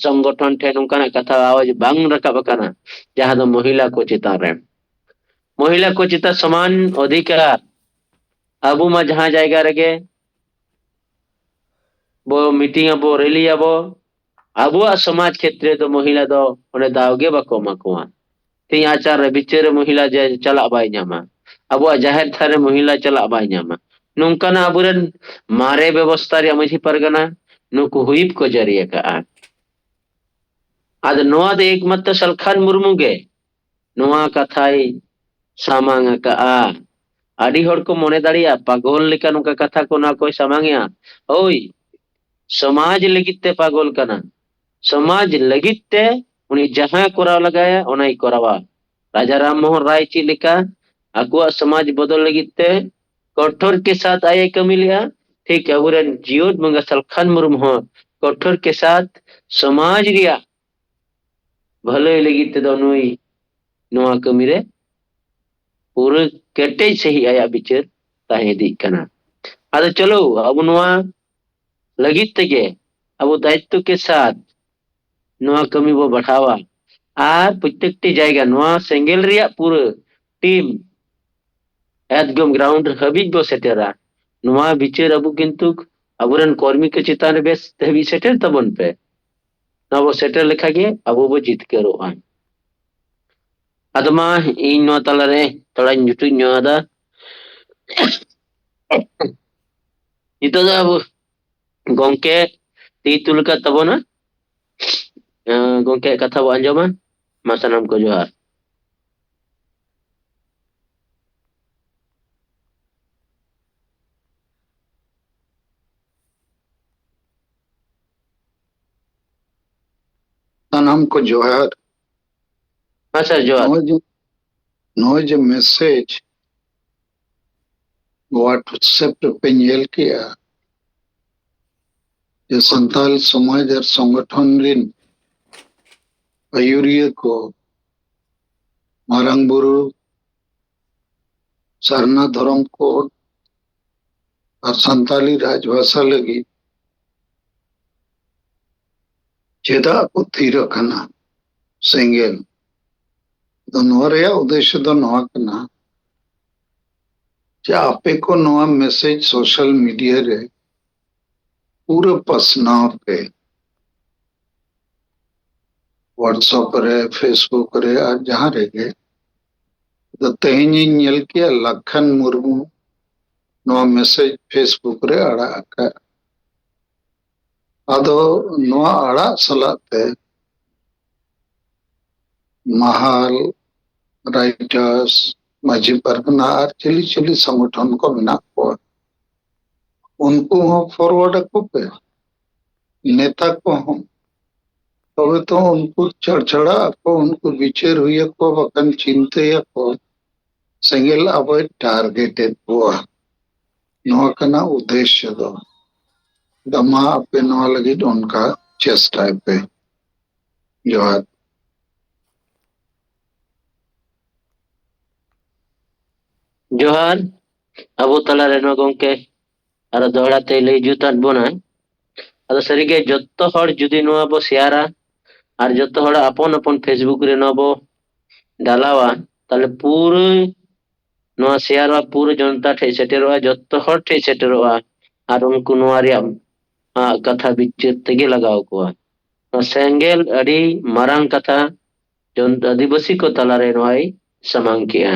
ᱥᱚᱝᱜᱚᱴᱷᱚᱱ ᱴᱷᱮᱱ ᱱᱚᱝᱠᱟᱱᱟᱜ ᱠᱟᱛᱷᱟ ᱟᱣᱟᱡ ᱵᱟᱝ ᱨᱟᱠᱟᱵ ᱟᱠᱟᱱᱟ, ᱡᱟᱦᱟᱸ ᱫᱚ ᱢᱚᱦᱤᱞᱟ ᱠᱚ ᱪᱮᱛᱟᱱ ᱨᱮ, ᱢᱚᱦᱤᱞᱟ ᱠᱚ ᱪᱮᱛᱟᱱ ᱥᱚᱢᱟᱱ ᱚᱫᱷᱤᱠᱟᱨ᱾ ᱟᱵᱚ ᱢᱟ ᱡᱟᱦᱟᱸ ᱡᱟᱭᱜᱟ ᱨᱮᱜᱮ ᱵᱚ ᱢᱤᱴᱤᱝ ᱟᱵᱚ, ᱨᱮᱞᱤ ᱟᱵᱚ, ᱟᱵᱚᱣᱟᱜ ᱥᱚᱢᱟᱡᱽ ᱠᱷᱮᱛᱨᱮ ᱫᱚ ᱢᱚᱦᱤᱞᱟ ᱫᱚ ᱚᱸᱰᱮ ᱫᱟᱣ ᱜᱮ ᱵᱟᱠᱚ ᱮᱢᱟ ᱠᱚᱣᱟ᱾ ᱛᱮᱦᱮᱧ ᱟᱪᱟᱨ ᱨᱮ, ᱵᱤᱪᱟᱹᱨ ᱨᱮ ᱢᱚᱦᱤᱞᱟ ᱡᱮ ᱪᱟᱞᱟᱜ ᱵᱟᱭ ᱧᱟᱢᱟ, ᱟᱵᱚᱣᱟᱜ ᱡᱟᱦᱮᱨ ᱛᱷᱟᱱ ᱨᱮ ᱢᱚᱦᱤᱞᱟ ᱪᱟᱞᱟᱜ ᱵᱟᱭ ᱧᱟᱢᱟ, ᱱᱚᱝᱠᱟᱱᱟᱜ ᱟᱵᱚᱨᱮᱱ ᱢᱟᱨᱮ ᱵᱮᱵᱚᱥᱛᱷᱟ ᱨᱮᱭᱟᱜ ᱢᱟᱹᱡᱷᱤ ᱯᱟᱨᱜᱟᱱᱟ ᱱᱩᱠᱩ ᱦᱩᱭᱤᱯ ᱠᱚ ᱡᱟᱹᱨᱤ ᱟᱠᱟᱫᱼᱟ᱾ ᱟᱫᱚ ᱱᱚᱣᱟ ᱫᱚ ᱮᱠᱢᱟᱛᱨᱚ ᱥᱟᱞᱠᱷᱟᱱ ᱢᱩᱨᱢᱩ ᱜᱮ ᱱᱚᱣᱟ ᱠᱟᱛᱷᱟᱭ ᱥᱟᱢᱟᱝ ᱟᱠᱟᱫᱼᱟ᱾ ᱟᱹᱰᱤ ᱦᱚᱲ ᱠᱚ ᱢᱚᱱᱮ ᱫᱟᱲᱮᱭᱟᱜᱼᱟ, ᱯᱟᱜᱚᱞ ᱞᱮᱠᱟ ᱱᱚᱝᱠᱟ ᱠᱟᱛᱷᱟ ᱠᱚ ᱱᱚᱣᱟ ᱠᱚᱭ ᱥᱟᱢᱟᱝᱮᱜᱼᱟ᱾ ᱦᱳᱭ, ᱥᱚᱢᱟᱡᱽ ᱞᱟᱹᱜᱤᱫ ᱛᱮ ᱯᱟᱜᱚᱞ ᱠᱟᱱᱟ᱾ ᱥᱚᱢᱟᱡᱽ ᱞᱟᱹᱜᱤᱫ ᱛᱮ ᱩᱱᱤ ᱡᱟᱦᱟᱸ ᱠᱚᱨᱟᱣ ᱞᱟᱜᱟᱭᱟ, ᱚᱱᱟᱭ ᱠᱚᱨᱟᱣᱟ᱾ ᱨᱟᱡᱟ ᱨᱟᱢ ᱢᱳᱦᱚᱱ ᱨᱟᱭ ᱪᱮᱫ ᱞᱮᱠᱟ ᱟᱠᱚᱣᱟᱜ ᱥᱚᱢᱟᱡᱽ ᱵᱚᱫᱚᱞ ᱞᱟᱹᱜᱤᱫ ᱛᱮ ᱠᱚᱴᱷᱳᱨ ᱠᱮ ᱥᱟᱛᱷ ᱟᱭᱮ ᱠᱟᱹᱢᱤ ᱞᱮᱜᱼᱟ, ᱴᱷᱤᱠ ᱟᱵᱚᱨᱮᱱ ᱡᱤᱭᱚᱱ ᱵᱚᱸᱜᱟ ᱥᱟᱞᱠᱷᱟᱱ ᱢᱩᱨᱢᱩ ᱦᱚᱸ ᱠᱚᱴᱷᱳᱨ ᱠᱮ ᱥᱟᱛᱷ ᱥᱚᱢᱟᱡᱽ ᱨᱮᱭᱟᱜ ᱵᱷᱟᱹᱞᱟᱹᱭ ᱞᱟᱹᱜᱤᱫ ᱛᱮᱫᱚ ᱱᱩᱭ ᱱᱚᱣᱟ ᱠᱟᱹᱢᱤ ᱨᱮ ᱯᱩᱨᱟᱹ ᱠᱮᱴᱮᱡ ᱥᱟᱺᱦᱤᱡ ᱟᱭᱟᱜ ᱵᱤᱪᱟᱹᱨ ᱛᱟᱦᱮᱸ ᱤᱫᱤᱜ ᱠᱟᱱᱟ᱾ ᱟᱫᱚ ᱪᱚᱞᱚ, ᱟᱵᱚ ᱱᱚᱣᱟ ᱞᱟᱹᱜᱤᱫ ᱛᱮᱜᱮ ᱟᱵᱚ ᱫᱟᱭᱤᱛᱛᱚ ᱠᱮ ᱥᱟᱛᱷ ᱱᱚᱣᱟ ᱠᱟᱹᱢᱤ ᱵᱚ ᱵᱟᱲᱦᱟᱣᱟ᱾ ᱟᱨ ᱯᱨᱚᱛᱮᱠᱴᱤ ᱡᱟᱭᱜᱟ ᱱᱚᱣᱟ ᱥᱮᱸᱜᱮᱞ ᱨᱮᱭᱟᱜ ᱯᱩᱨᱟᱹ ᱴᱤᱢ ᱮᱠᱫᱚᱢ ᱜᱨᱟᱣᱩᱱᱰ ᱦᱟᱹᱵᱤᱡ ᱵᱚ ᱥᱮᱴᱮᱨᱟ᱾ ᱱᱚᱣᱟ ᱵᱤᱪᱟᱹᱨ ᱟᱵᱚ ᱠᱤᱱᱛᱩ ᱟᱵᱚᱨᱮᱱ ᱠᱚᱨᱢᱤ ᱠᱚ ᱪᱮᱛᱟᱱ ᱨᱮ ᱵᱮᱥ ᱫᱷᱟᱹᱵᱤᱡ ᱥᱮᱴᱮᱨ ᱛᱟᱵᱚᱱ ᱯᱮ᱾ ᱱᱚᱣᱟ ᱵᱚ ᱥᱮᱴᱮᱨ ᱞᱮᱠᱷᱟᱱ ᱜᱮ ᱟᱵᱚ ᱵᱚ ᱡᱤᱛᱠᱟᱹᱨᱚᱜᱼᱟ᱾ ᱟᱫᱚ ᱢᱟ, ᱤᱧ ᱱᱚᱣᱟ ᱛᱟᱞᱟᱨᱮ ᱛᱷᱚᱲᱟᱧ ᱡᱩᱴᱩᱡ ᱧᱚᱜ ᱟᱫᱟ᱾ ᱱᱤᱛᱚᱜ ᱫᱚ ᱟᱵᱚ ᱜᱚᱝᱠᱮ ᱛᱤ ᱛᱩᱞ ᱟᱠᱟᱫ ᱛᱟᱵᱚᱱᱟ᱾ ᱮᱸ, ᱜᱚᱝᱠᱮᱭᱟᱜ ᱠᱟᱛᱷᱟ ᱵᱚ ᱟᱸᱡᱚᱢᱟ᱾ ᱢᱟ, ᱥᱟᱱᱟᱢ ᱠᱚ ᱡᱚᱦᱟᱨ᱾ ᱥᱟᱱᱟᱢ ᱠᱚ ᱡᱚᱦᱟᱨ᱾ ᱦᱮᱸ ᱥᱟᱨ, ᱡᱚᱦᱟᱨ᱾ ᱱᱚᱜᱼᱚᱭ ᱡᱮ, ᱱᱚᱜᱼᱚᱭ ᱡᱮ ᱢᱮᱥᱮᱡᱽ WhatsApp ᱨᱮᱯᱮ ᱧᱮᱞ ᱠᱮᱜᱼᱟ ᱡᱮ ᱥᱟᱱᱛᱟᱞ ᱥᱚᱢᱟᱡᱽ ᱟᱨ ᱥᱚᱝᱜᱚᱴᱷᱚᱱ ᱨᱤᱱ ᱟᱹᱭᱩᱨᱤᱭᱟᱹ ᱠᱚ ᱢᱟᱨᱟᱝ ᱵᱩᱨᱩ, ᱥᱟᱨᱱᱟ ᱫᱷᱚᱨᱚᱢ ᱠᱳᱰ ᱟᱨ ᱥᱟᱱᱛᱟᱞᱤ ᱨᱟᱡᱽᱵᱷᱟᱥᱟ ᱞᱟᱹᱜᱤᱫ ᱪᱮᱫᱟᱜ ᱠᱚ ᱛᱷᱤᱨ ᱟᱠᱟᱱᱟ ᱥᱮᱸᱜᱮᱞ? ᱟᱫᱚ ᱱᱚᱣᱟ ᱨᱮᱭᱟᱜ ᱩᱫᱽᱫᱮᱥᱥᱚ ᱫᱚ ᱱᱚᱣᱟ ᱠᱟᱱᱟ ᱡᱮ ᱟᱯᱮ ᱠᱚ ᱱᱚᱣᱟ ᱢᱮᱥᱮᱡᱽ ᱥᱳᱥᱟᱞ ᱢᱤᱰᱤᱭᱟ ᱨᱮ ᱯᱩᱨᱟᱹ ᱯᱟᱥᱱᱟᱣ ᱯᱮ᱾ WhatsApp ᱨᱮ, Facebook ᱨᱮ ᱟᱨ ᱡᱟᱦᱟᱸ ᱨᱮᱜᱮ᱾ ᱟᱫᱚ ᱛᱮᱦᱮᱧᱤᱧ ᱧᱮᱞ ᱠᱮᱜᱼᱟ ᱞᱟᱠᱷᱟᱱ ᱢᱩᱨᱢᱩ ᱱᱚᱣᱟ message Facebook ᱨᱮ ᱟᱲᱟᱜ ᱟᱠᱟᱫ᱾ ᱟᱫᱚ ᱱᱚᱣᱟ ᱟᱲᱟᱜ ᱥᱟᱞᱟᱜ ᱛᱮ ᱢᱟᱦᱟᱞ, writers, ᱢᱟᱹᱡᱷᱤ ᱯᱟᱨᱜᱟᱱᱟ ᱟᱨ ᱪᱤᱞᱤ ᱪᱤᱞᱤ ᱥᱚᱝᱜᱚᱴᱷᱚᱱ ᱠᱚ ᱢᱮᱱᱟᱜ ᱠᱚᱣᱟ, ᱩᱱᱠᱩ ᱦᱚᱸ forward ᱟᱠᱚ ᱯᱮ, ᱱᱮᱛᱟ ᱠᱚᱦᱚᱸ᱾ ᱛᱚᱵᱮ ᱛᱚ ᱩᱱᱠᱩ ᱪᱷᱟᱲᱪᱷᱟᱲᱟᱜ ᱟᱠᱚ, ᱩᱱᱠᱩ ᱵᱤᱪᱟᱹᱨ ᱦᱩᱭ ᱟᱠᱚ, ᱵᱟᱠᱷᱟᱱ ᱪᱤᱱᱛᱟᱹᱭᱟᱠᱚ, ᱥᱮᱸᱜᱮᱞ ᱟᱵᱚᱭ target ᱮᱫ ᱠᱚᱣᱟ᱾ ᱱᱚᱣᱟ ᱠᱟᱱᱟ ᱩᱫᱽᱫᱮᱥᱭᱚ ᱫᱚ᱾ ᱟᱫᱚ ᱢᱟ ᱟᱯᱮ ᱱᱚᱣᱟ ᱞᱟᱹᱜᱤᱫ ᱚᱱᱠᱟ ᱪᱮᱥᱴᱟᱭ ᱯᱮ᱾ ᱡᱚᱦᱟᱨ᱾ ᱡᱚᱦᱟᱨ᱾ ᱟᱵᱚ ᱛᱟᱞᱟᱨᱮ ᱱᱚᱣᱟ ᱜᱚᱢᱠᱮ ᱟᱨᱚ ᱫᱚᱦᱲᱟ ᱛᱮᱭ ᱞᱟᱹᱭ ᱡᱩᱛ ᱟᱫ ᱵᱚᱱᱟ᱾ ᱟᱫᱚ ᱥᱟᱹᱨᱤᱜᱮ ᱡᱚᱛᱚ ᱦᱚᱲ ᱡᱩᱫᱤ ᱱᱚᱣᱟ ᱵᱚ ᱥᱮᱭᱟᱨᱟ ᱟᱨ ᱡᱚᱛᱚ ᱦᱚᱲ ᱟᱯᱚᱱ ᱟᱯᱚᱱ Facebook ᱨᱮ ᱱᱚᱣᱟ ᱵᱚ ᱰᱟᱞᱟᱣᱟ, ᱛᱟᱦᱞᱮ ᱯᱩᱨᱟᱹ ᱱᱚᱣᱟ ᱥᱮᱭᱟᱨᱚᱜᱼᱟ, ᱯᱩᱨᱟᱹ ᱡᱚᱱᱛᱟ ᱴᱷᱮᱡ ᱥᱮᱴᱮᱨᱚᱜᱼᱟ, ᱡᱚᱛᱚ ᱦᱚᱲ ᱴᱷᱮᱡ ᱥᱮᱴᱮᱨᱚᱜᱼᱟ᱾ ᱟᱨ ᱩᱱᱠᱩ ᱱᱚᱣᱟ ᱨᱮᱭᱟᱜ, ᱟᱜ, ᱠᱟᱛᱷᱟ ᱵᱤᱪᱟᱹᱨ ᱛᱮᱜᱮ ᱞᱟᱜᱟᱣ ᱠᱚᱣᱟ᱾ ᱱᱚᱣᱟ ᱥᱮᱸᱜᱮᱞ ᱟᱹᱰᱤ ᱢᱟᱨᱟᱝ ᱠᱟᱛᱷᱟ ᱡᱚᱱ-, ᱟᱹᱫᱤᱵᱟᱹᱥᱤ ᱠᱚ ᱛᱟᱞᱟᱨᱮ ᱱᱚᱣᱟᱭ ᱥᱟᱢᱟᱝ ᱠᱮᱜᱼᱟ᱾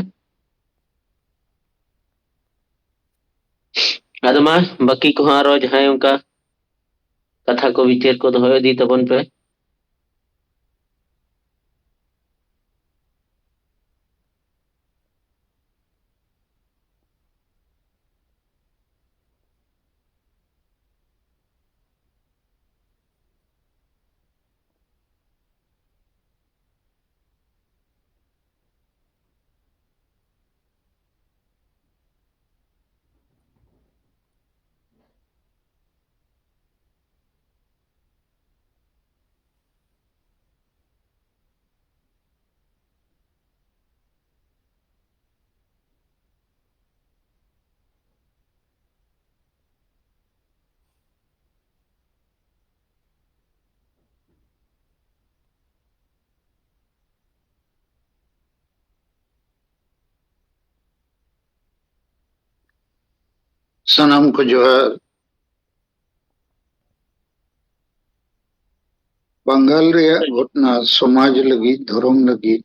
ᱟᱫᱚ ᱢᱟ ᱵᱟᱹᱠᱤ ᱠᱚᱦᱚᱸ ᱟᱨᱚ ᱡᱟᱦᱟᱸᱭ ᱚᱱᱠᱟ ᱠᱟᱛᱷᱟ ᱠᱚ ᱵᱤᱪᱟᱹᱨ ᱠᱚ ᱫᱚᱦᱚ ᱤᱫᱤ ᱛᱟᱵᱚᱱ ᱯᱮ᱾ ᱥᱟᱱᱟᱢ ᱠᱚ ᱡᱚᱦᱟᱨ᱾ ᱵᱟᱝᱜᱟᱞ ᱨᱮᱭᱟᱜ ᱜᱷᱚᱴᱚᱱᱟ, ᱥᱚᱢᱟᱡᱽ ᱞᱟᱹᱜᱤᱫ, ᱫᱷᱚᱨᱚᱢ ᱞᱟᱹᱜᱤᱫ,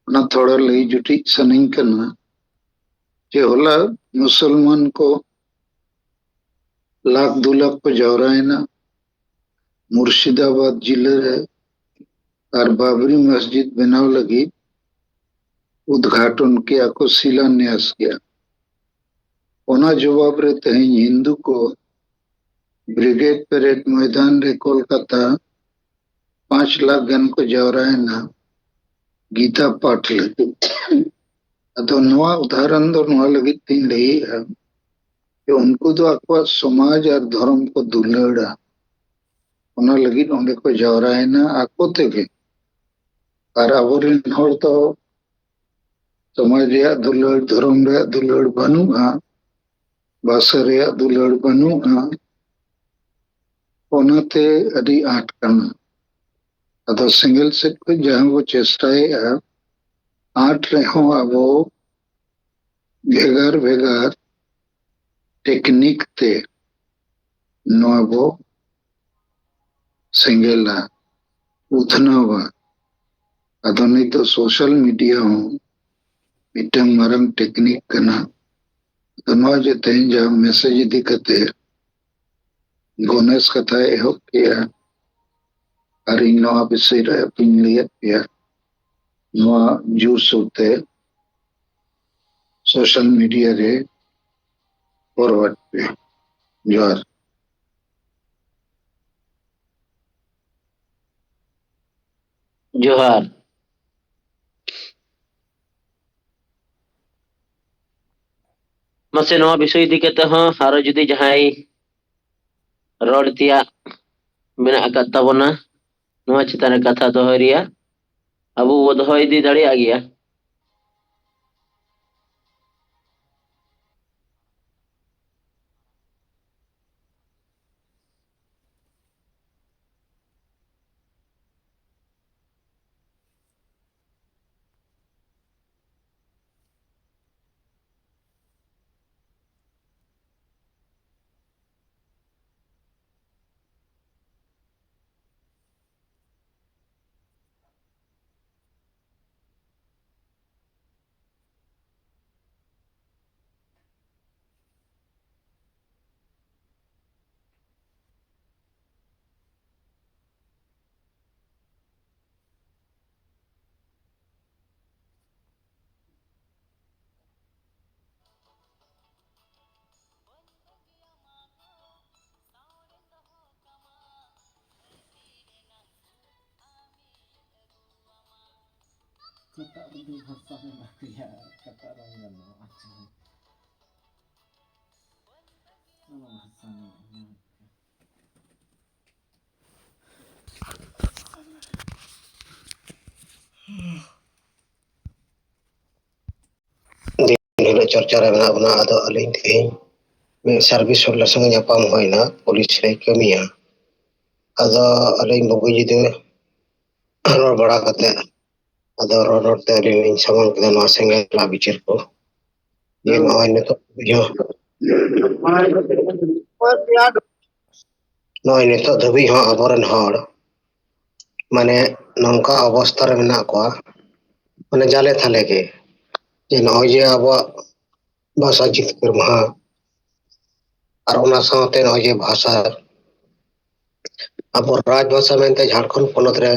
ᱚᱱᱟ ᱛᱷᱚᱲᱟ ᱞᱟᱹᱭ ᱡᱩᱴᱤᱡ ᱥᱟᱱᱟᱧ ᱠᱟᱱᱟ᱾ ᱡᱮ ᱦᱚᱞᱟ ᱢᱩᱥᱚᱞᱢᱟᱱ ᱠᱚ ᱞᱟᱠᱷ ᱫᱩ ᱞᱟᱠᱷ ᱠᱚ ᱡᱟᱣᱨᱟᱭᱮᱱᱟ ᱢᱩᱨᱥᱤᱫᱟᱵᱟᱫ ᱡᱤᱞᱟᱹ ᱨᱮ, ᱟᱨ ᱵᱟᱵᱨᱤ ᱢᱚᱥᱡᱤᱫ ᱵᱮᱱᱟᱣ ᱞᱟᱹᱜᱤᱫ ᱩᱫᱽᱜᱷᱟᱴᱚᱱ ᱠᱮᱜᱼᱟ ᱠᱚ, ᱥᱤᱞᱟᱱᱭᱟᱥ ᱠᱮᱜᱼᱟ᱾ ᱚᱱᱟ ᱡᱚᱵᱟᱵ ᱨᱮ ᱛᱮᱦᱮᱧ ᱦᱤᱱᱫᱩ ᱠᱚ ᱵᱨᱤᱜᱮᱰ ᱯᱮᱨᱮᱰ ᱢᱚᱭᱫᱟᱱ ᱨᱮ ᱠᱳᱞᱠᱟᱛᱟ ᱯᱟᱸᱪ ᱞᱟᱠᱷ ᱜᱟᱱ ᱠᱚ ᱡᱟᱣᱨᱟᱭᱮᱱᱟ ᱜᱤᱛᱟ ᱯᱟᱴᱷ ᱞᱟᱹᱜᱤᱫ᱾ ᱟᱫᱚ ᱱᱚᱣᱟ ᱩᱫᱟᱦᱚᱨᱚᱱ ᱫᱚ ᱱᱚᱣᱟ ᱞᱟᱹᱜᱤᱫ ᱛᱤᱧ ᱞᱟᱹᱭᱮᱜᱼᱟ ᱡᱮ ᱩᱱᱠᱩ ᱫᱚ ᱟᱠᱚᱣᱟᱜ ᱥᱚᱢᱟᱡᱽ ᱟᱨ ᱫᱷᱚᱨᱚᱢ ᱠᱚ ᱫᱩᱞᱟᱹᱲᱟ, ᱚᱱᱟ ᱞᱟᱹᱜᱤᱫ ᱚᱸᱰᱮ ᱠᱚ ᱡᱟᱣᱨᱟᱭᱮᱱᱟ ᱟᱠᱚ ᱛᱮᱜᱮ᱾ ᱟᱨ ᱟᱵᱚᱨᱮᱱ ᱦᱚᱲ ᱫᱚ ᱥᱚᱢᱟᱡᱽ ᱨᱮᱭᱟᱜ ᱫᱩᱞᱟᱹᱲ, ᱫᱷᱚᱨᱚᱢ ᱨᱮᱭᱟᱜ ᱫᱩᱞᱟᱹᱲ ᱵᱟᱹᱱᱩᱜᱼᱟ, ᱵᱷᱟᱥᱟ ᱨᱮᱭᱟᱜ ᱫᱩᱞᱟᱹᱲ ᱵᱟᱹᱱᱩᱜᱼᱟ, ᱚᱱᱟᱛᱮ ᱟᱹᱰᱤ ᱟᱸᱴ ᱠᱟᱱᱟ᱾ ᱟᱫᱚ ᱥᱮᱸᱜᱮᱞ ᱥᱮᱫ ᱠᱷᱚᱱ ᱡᱟᱦᱟᱸ ᱵᱚ ᱪᱮᱥᱴᱟᱭᱮᱫᱼᱟ, ᱟᱸᱴ ᱨᱮᱦᱚᱸ ᱟᱵᱚ ᱵᱷᱮᱜᱟᱨ ᱵᱷᱮᱜᱟᱨ ᱴᱮᱠᱱᱤᱠ ᱛᱮ ᱱᱚᱣᱟ ᱵᱚ ᱥᱮᱸᱜᱮᱞᱟ, ᱩᱛᱷᱱᱟᱹᱣᱟ᱾ ᱟᱫᱚ ᱱᱤᱛ ᱫᱚ ᱥᱳᱥᱟᱞ ᱢᱤᱰᱤᱭᱟ ᱦᱚᱸ ᱢᱤᱫᱴᱟᱝ ᱢᱟᱨᱟᱝ ᱴᱮᱠᱱᱤᱠ ᱠᱟᱱᱟ᱾ ᱟᱫᱚ ᱱᱚᱣᱟ ᱡᱮ ᱛᱮᱦᱮᱧ ᱡᱟᱦᱟᱸ ᱢᱮᱥᱮᱡᱽ ᱤᱫᱤ ᱠᱟᱛᱮ ᱜᱚᱱᱮᱥ ᱠᱟᱛᱷᱟᱭ ᱮᱦᱚᱵ ᱠᱮᱜᱼᱟ, ᱟᱨ ᱤᱧ ᱱᱚᱣᱟ ᱵᱤᱥᱚᱭ ᱨᱮ ᱟᱯᱮᱧ ᱞᱟᱹᱭᱟᱫ ᱯᱮᱭᱟ, ᱱᱚᱣᱟ ᱡᱳᱨᱥᱳᱨ ᱛᱮ ᱥᱳᱥᱟᱞ ᱢᱤᱰᱤᱭᱟ ᱨᱮ ᱯᱷᱚᱨᱣᱟᱨᱰ ᱯᱮ᱾ ᱡᱚᱦᱟᱨ᱾ ᱡᱚᱦᱟᱨ᱾ ᱢᱟᱥᱮ ᱱᱚᱣᱟ ᱵᱤᱥᱚᱭ ᱤᱫᱤ ᱠᱟᱛᱮ ᱦᱚᱸ ᱟᱨᱚ ᱡᱩᱫᱤ ᱡᱟᱦᱟᱸᱭ ᱨᱚᱲ ᱛᱮᱭᱟᱜ ᱢᱮᱱᱟᱜ ᱟᱠᱟᱫ ᱛᱟᱵᱚᱱᱟ, ᱱᱚᱣᱟ ᱪᱮᱛᱟᱱ ᱨᱮ ᱠᱟᱛᱷᱟ ᱫᱚᱦᱚᱭ ᱨᱮᱭᱟᱜ ᱟᱵᱚ ᱵᱚ ᱫᱚᱦᱚ ᱤᱫᱤ ᱫᱟᱲᱮᱭᱟᱜ ᱜᱮᱭᱟ᱾ ᱚᱠᱟᱴᱟᱜ ᱨᱮᱫᱚ ᱵᱷᱟᱥᱟ ᱢᱮᱱᱟᱜ ᱜᱮᱭᱟ, ᱚᱠᱟᱴᱟᱜ ᱨᱮ ᱵᱟᱹᱱᱩᱜᱼᱟ᱾ ᱟᱪᱪᱷᱟ, ᱚᱱᱟ ᱵᱷᱟᱥᱟ ᱢᱮᱱᱟᱜᱼᱟ᱾ ᱫᱤᱱ ᱦᱤᱞᱳᱜ ᱪᱚᱨᱪᱟ ᱨᱮ ᱢᱮᱱᱟᱜ ᱵᱚᱱᱟ᱾ ᱟᱫᱚ ᱟᱹᱞᱤᱧ ᱛᱮᱦᱮᱧ ᱢᱤᱫ ᱥᱟᱨᱵᱷᱤᱥ ᱦᱚᱲ ᱥᱚᱸᱜᱮ ᱧᱟᱯᱟᱢ ᱦᱩᱭᱱᱟ, ᱯᱩᱞᱤᱥ ᱨᱮᱭ ᱠᱟᱹᱢᱤᱭᱟ᱾ ᱟᱫᱚ ᱟᱹᱞᱤᱧ ᱵᱟᱹᱵᱩ ᱡᱩᱫᱟᱹ ᱨᱚᱲ ᱵᱟᱲᱟ ᱠᱟᱛᱮ, ᱟᱫᱚ ᱨᱚᱲ ᱨᱚᱲ ᱛᱮ ᱟᱹᱞᱤᱧ ᱞᱤᱧ ᱥᱟᱢᱟᱝ ᱠᱮᱫᱟ ᱱᱚᱣᱟ ᱥᱮᱸᱜᱮᱞ ᱨᱮᱱᱟᱜ ᱵᱤᱪᱟᱹᱨ ᱠᱚ᱾ ᱡᱮ ᱱᱚᱜᱼᱚᱭ ᱱᱤᱛᱚᱜ ᱫᱷᱟᱹᱵᱤᱡ ᱦᱚᱸ, ᱱᱚᱜᱼᱚᱭ ᱱᱤᱛᱚᱜ ᱫᱷᱟᱹᱵᱤᱡ ᱦᱚᱸ ᱟᱵᱚᱨᱮᱱ ᱦᱚᱲ ᱢᱟᱱᱮ ᱱᱚᱝᱠᱟ ᱚᱵᱚᱥᱛᱟ ᱨᱮ ᱢᱮᱱᱟᱜ ᱠᱚᱣᱟ, ᱢᱟᱱᱮ ᱡᱟᱞᱮ ᱛᱷᱟᱞᱮ ᱜᱮ, ᱡᱮ ᱱᱚᱜᱼᱚᱭ ᱡᱮ ᱟᱵᱚᱣᱟᱜ ᱵᱷᱟᱥᱟ ᱡᱤᱛᱠᱟᱹᱨ ᱢᱟᱦᱟ, ᱟᱨ ᱚᱱᱟ ᱥᱟᱶᱛᱮ ᱱᱚᱜᱼᱚᱭ ᱡᱮ ᱵᱷᱟᱥᱟ, ᱟᱵᱚ ᱨᱟᱡᱽ ᱵᱷᱟᱥᱟ ᱢᱮᱱᱛᱮ ᱡᱷᱟᱲᱠᱷᱚᱸᱰ ᱯᱚᱱᱚᱛ ᱨᱮ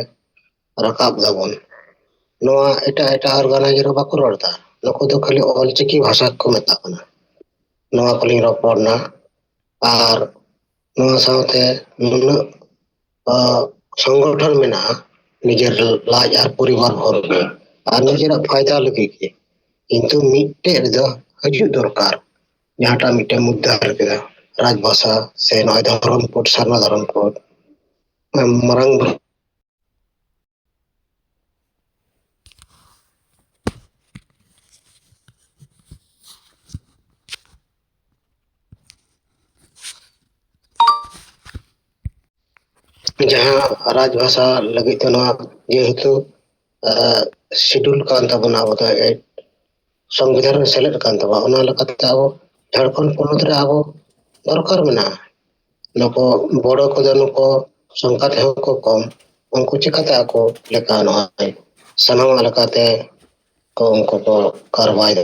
ᱨᱟᱠᱟᱵ ᱫᱟᱵᱚᱱ, ᱱᱚᱣᱟ ᱮᱴᱟᱜ ᱮᱴᱟᱜ ᱚᱨᱜᱟᱱᱟᱭᱡᱟᱨ ᱦᱚᱸ ᱵᱟᱠᱚ ᱨᱚᱲ ᱮᱫᱟ᱾ ᱱᱩᱠᱩ ᱫᱚ ᱠᱷᱟᱹᱞᱤ ᱚᱞᱪᱤᱠᱤ ᱵᱷᱟᱥᱟ ᱠᱚ ᱢᱮᱛᱟᱜ ᱠᱟᱱᱟ᱾ ᱱᱚᱣᱟ ᱠᱚᱞᱤᱧ ᱨᱚᱯᱚᱲ ᱮᱱᱟ᱾ ᱟᱨ ᱱᱚᱣᱟ ᱥᱟᱶᱛᱮ ᱱᱩᱱᱟᱹᱜ, ᱟ, ᱥᱚᱝᱜᱚᱴᱷᱚᱱ ᱢᱮᱱᱟᱜᱼᱟ ᱱᱤᱡᱮᱨ ᱞᱟᱡ ᱟᱨ ᱯᱚᱨᱤᱵᱟᱨ ᱵᱷᱚᱨ ᱜᱮ ᱟᱨ ᱱᱤᱡᱮᱨᱟᱜ ᱯᱷᱟᱭᱫᱟ ᱞᱟᱹᱜᱤᱫ ᱜᱮ, ᱠᱤᱱᱛᱩ ᱢᱤᱫᱴᱮᱡ ᱨᱮᱫᱚ ᱦᱤᱡᱩᱜ ᱫᱚᱨᱠᱟᱨ, ᱡᱟᱦᱟᱸᱴᱟᱜ ᱢᱤᱫᱴᱮᱱ ᱢᱩᱫᱽᱫᱟ ᱦᱩᱭ ᱠᱮᱫᱟ, ᱨᱟᱡᱽ ᱵᱷᱟᱥᱟ ᱥᱮ ᱱᱚᱜᱼᱚᱭ ᱫᱷᱚᱨᱚᱢ ᱠᱳᱰ, ᱥᱟᱨᱱᱟ ᱫᱷᱚᱨᱚᱢ ᱠᱳᱰ, ᱢᱟᱨᱟᱝ ᱵᱩᱨᱩ ᱡᱟᱦᱟᱸ ᱨᱟᱡᱽ ᱵᱷᱟᱥᱟ ᱞᱟᱹᱜᱤᱫ ᱛᱮ ᱱᱚᱣᱟ ᱡᱮᱦᱮᱛᱩ, ᱟᱸ, ᱥᱤᱰᱩᱞ ᱠᱟᱱ ᱛᱟᱵᱚᱱᱟ, ᱟᱵᱚ ᱫᱚ ᱥᱚᱝᱵᱤᱫᱷᱟᱱ ᱨᱮ ᱥᱮᱞᱮᱫ ᱠᱟᱱ ᱛᱟᱵᱚᱱᱟ, ᱚᱱᱟ ᱞᱮᱠᱟᱛᱮ ᱟᱵᱚ ᱡᱷᱟᱲᱠᱷᱚᱸᱰ ᱯᱚᱱᱚᱛ ᱨᱮ ᱟᱵᱚ ᱫᱚᱨᱠᱟᱨ ᱢᱮᱱᱟᱜᱼᱟ᱾ ᱱᱩᱠᱩ ᱵᱚᱲᱚ ᱠᱚᱫᱚ ᱱᱩᱠᱩ ᱥᱚᱝᱠᱷᱟ ᱛᱮᱦᱚᱸ ᱠᱚ ᱠᱚᱢ, ᱩᱱᱠᱩ ᱪᱤᱠᱟᱛᱮ ᱟᱠᱚ ᱞᱮᱠᱟ ᱱᱚᱜᱼᱚᱭ ᱥᱟᱱᱟᱢᱟᱜ ᱞᱮᱠᱟᱛᱮ ᱠᱚ ᱩᱱᱠᱩ ᱠᱚ ᱠᱟᱨᱵᱟᱭ ᱫᱟ?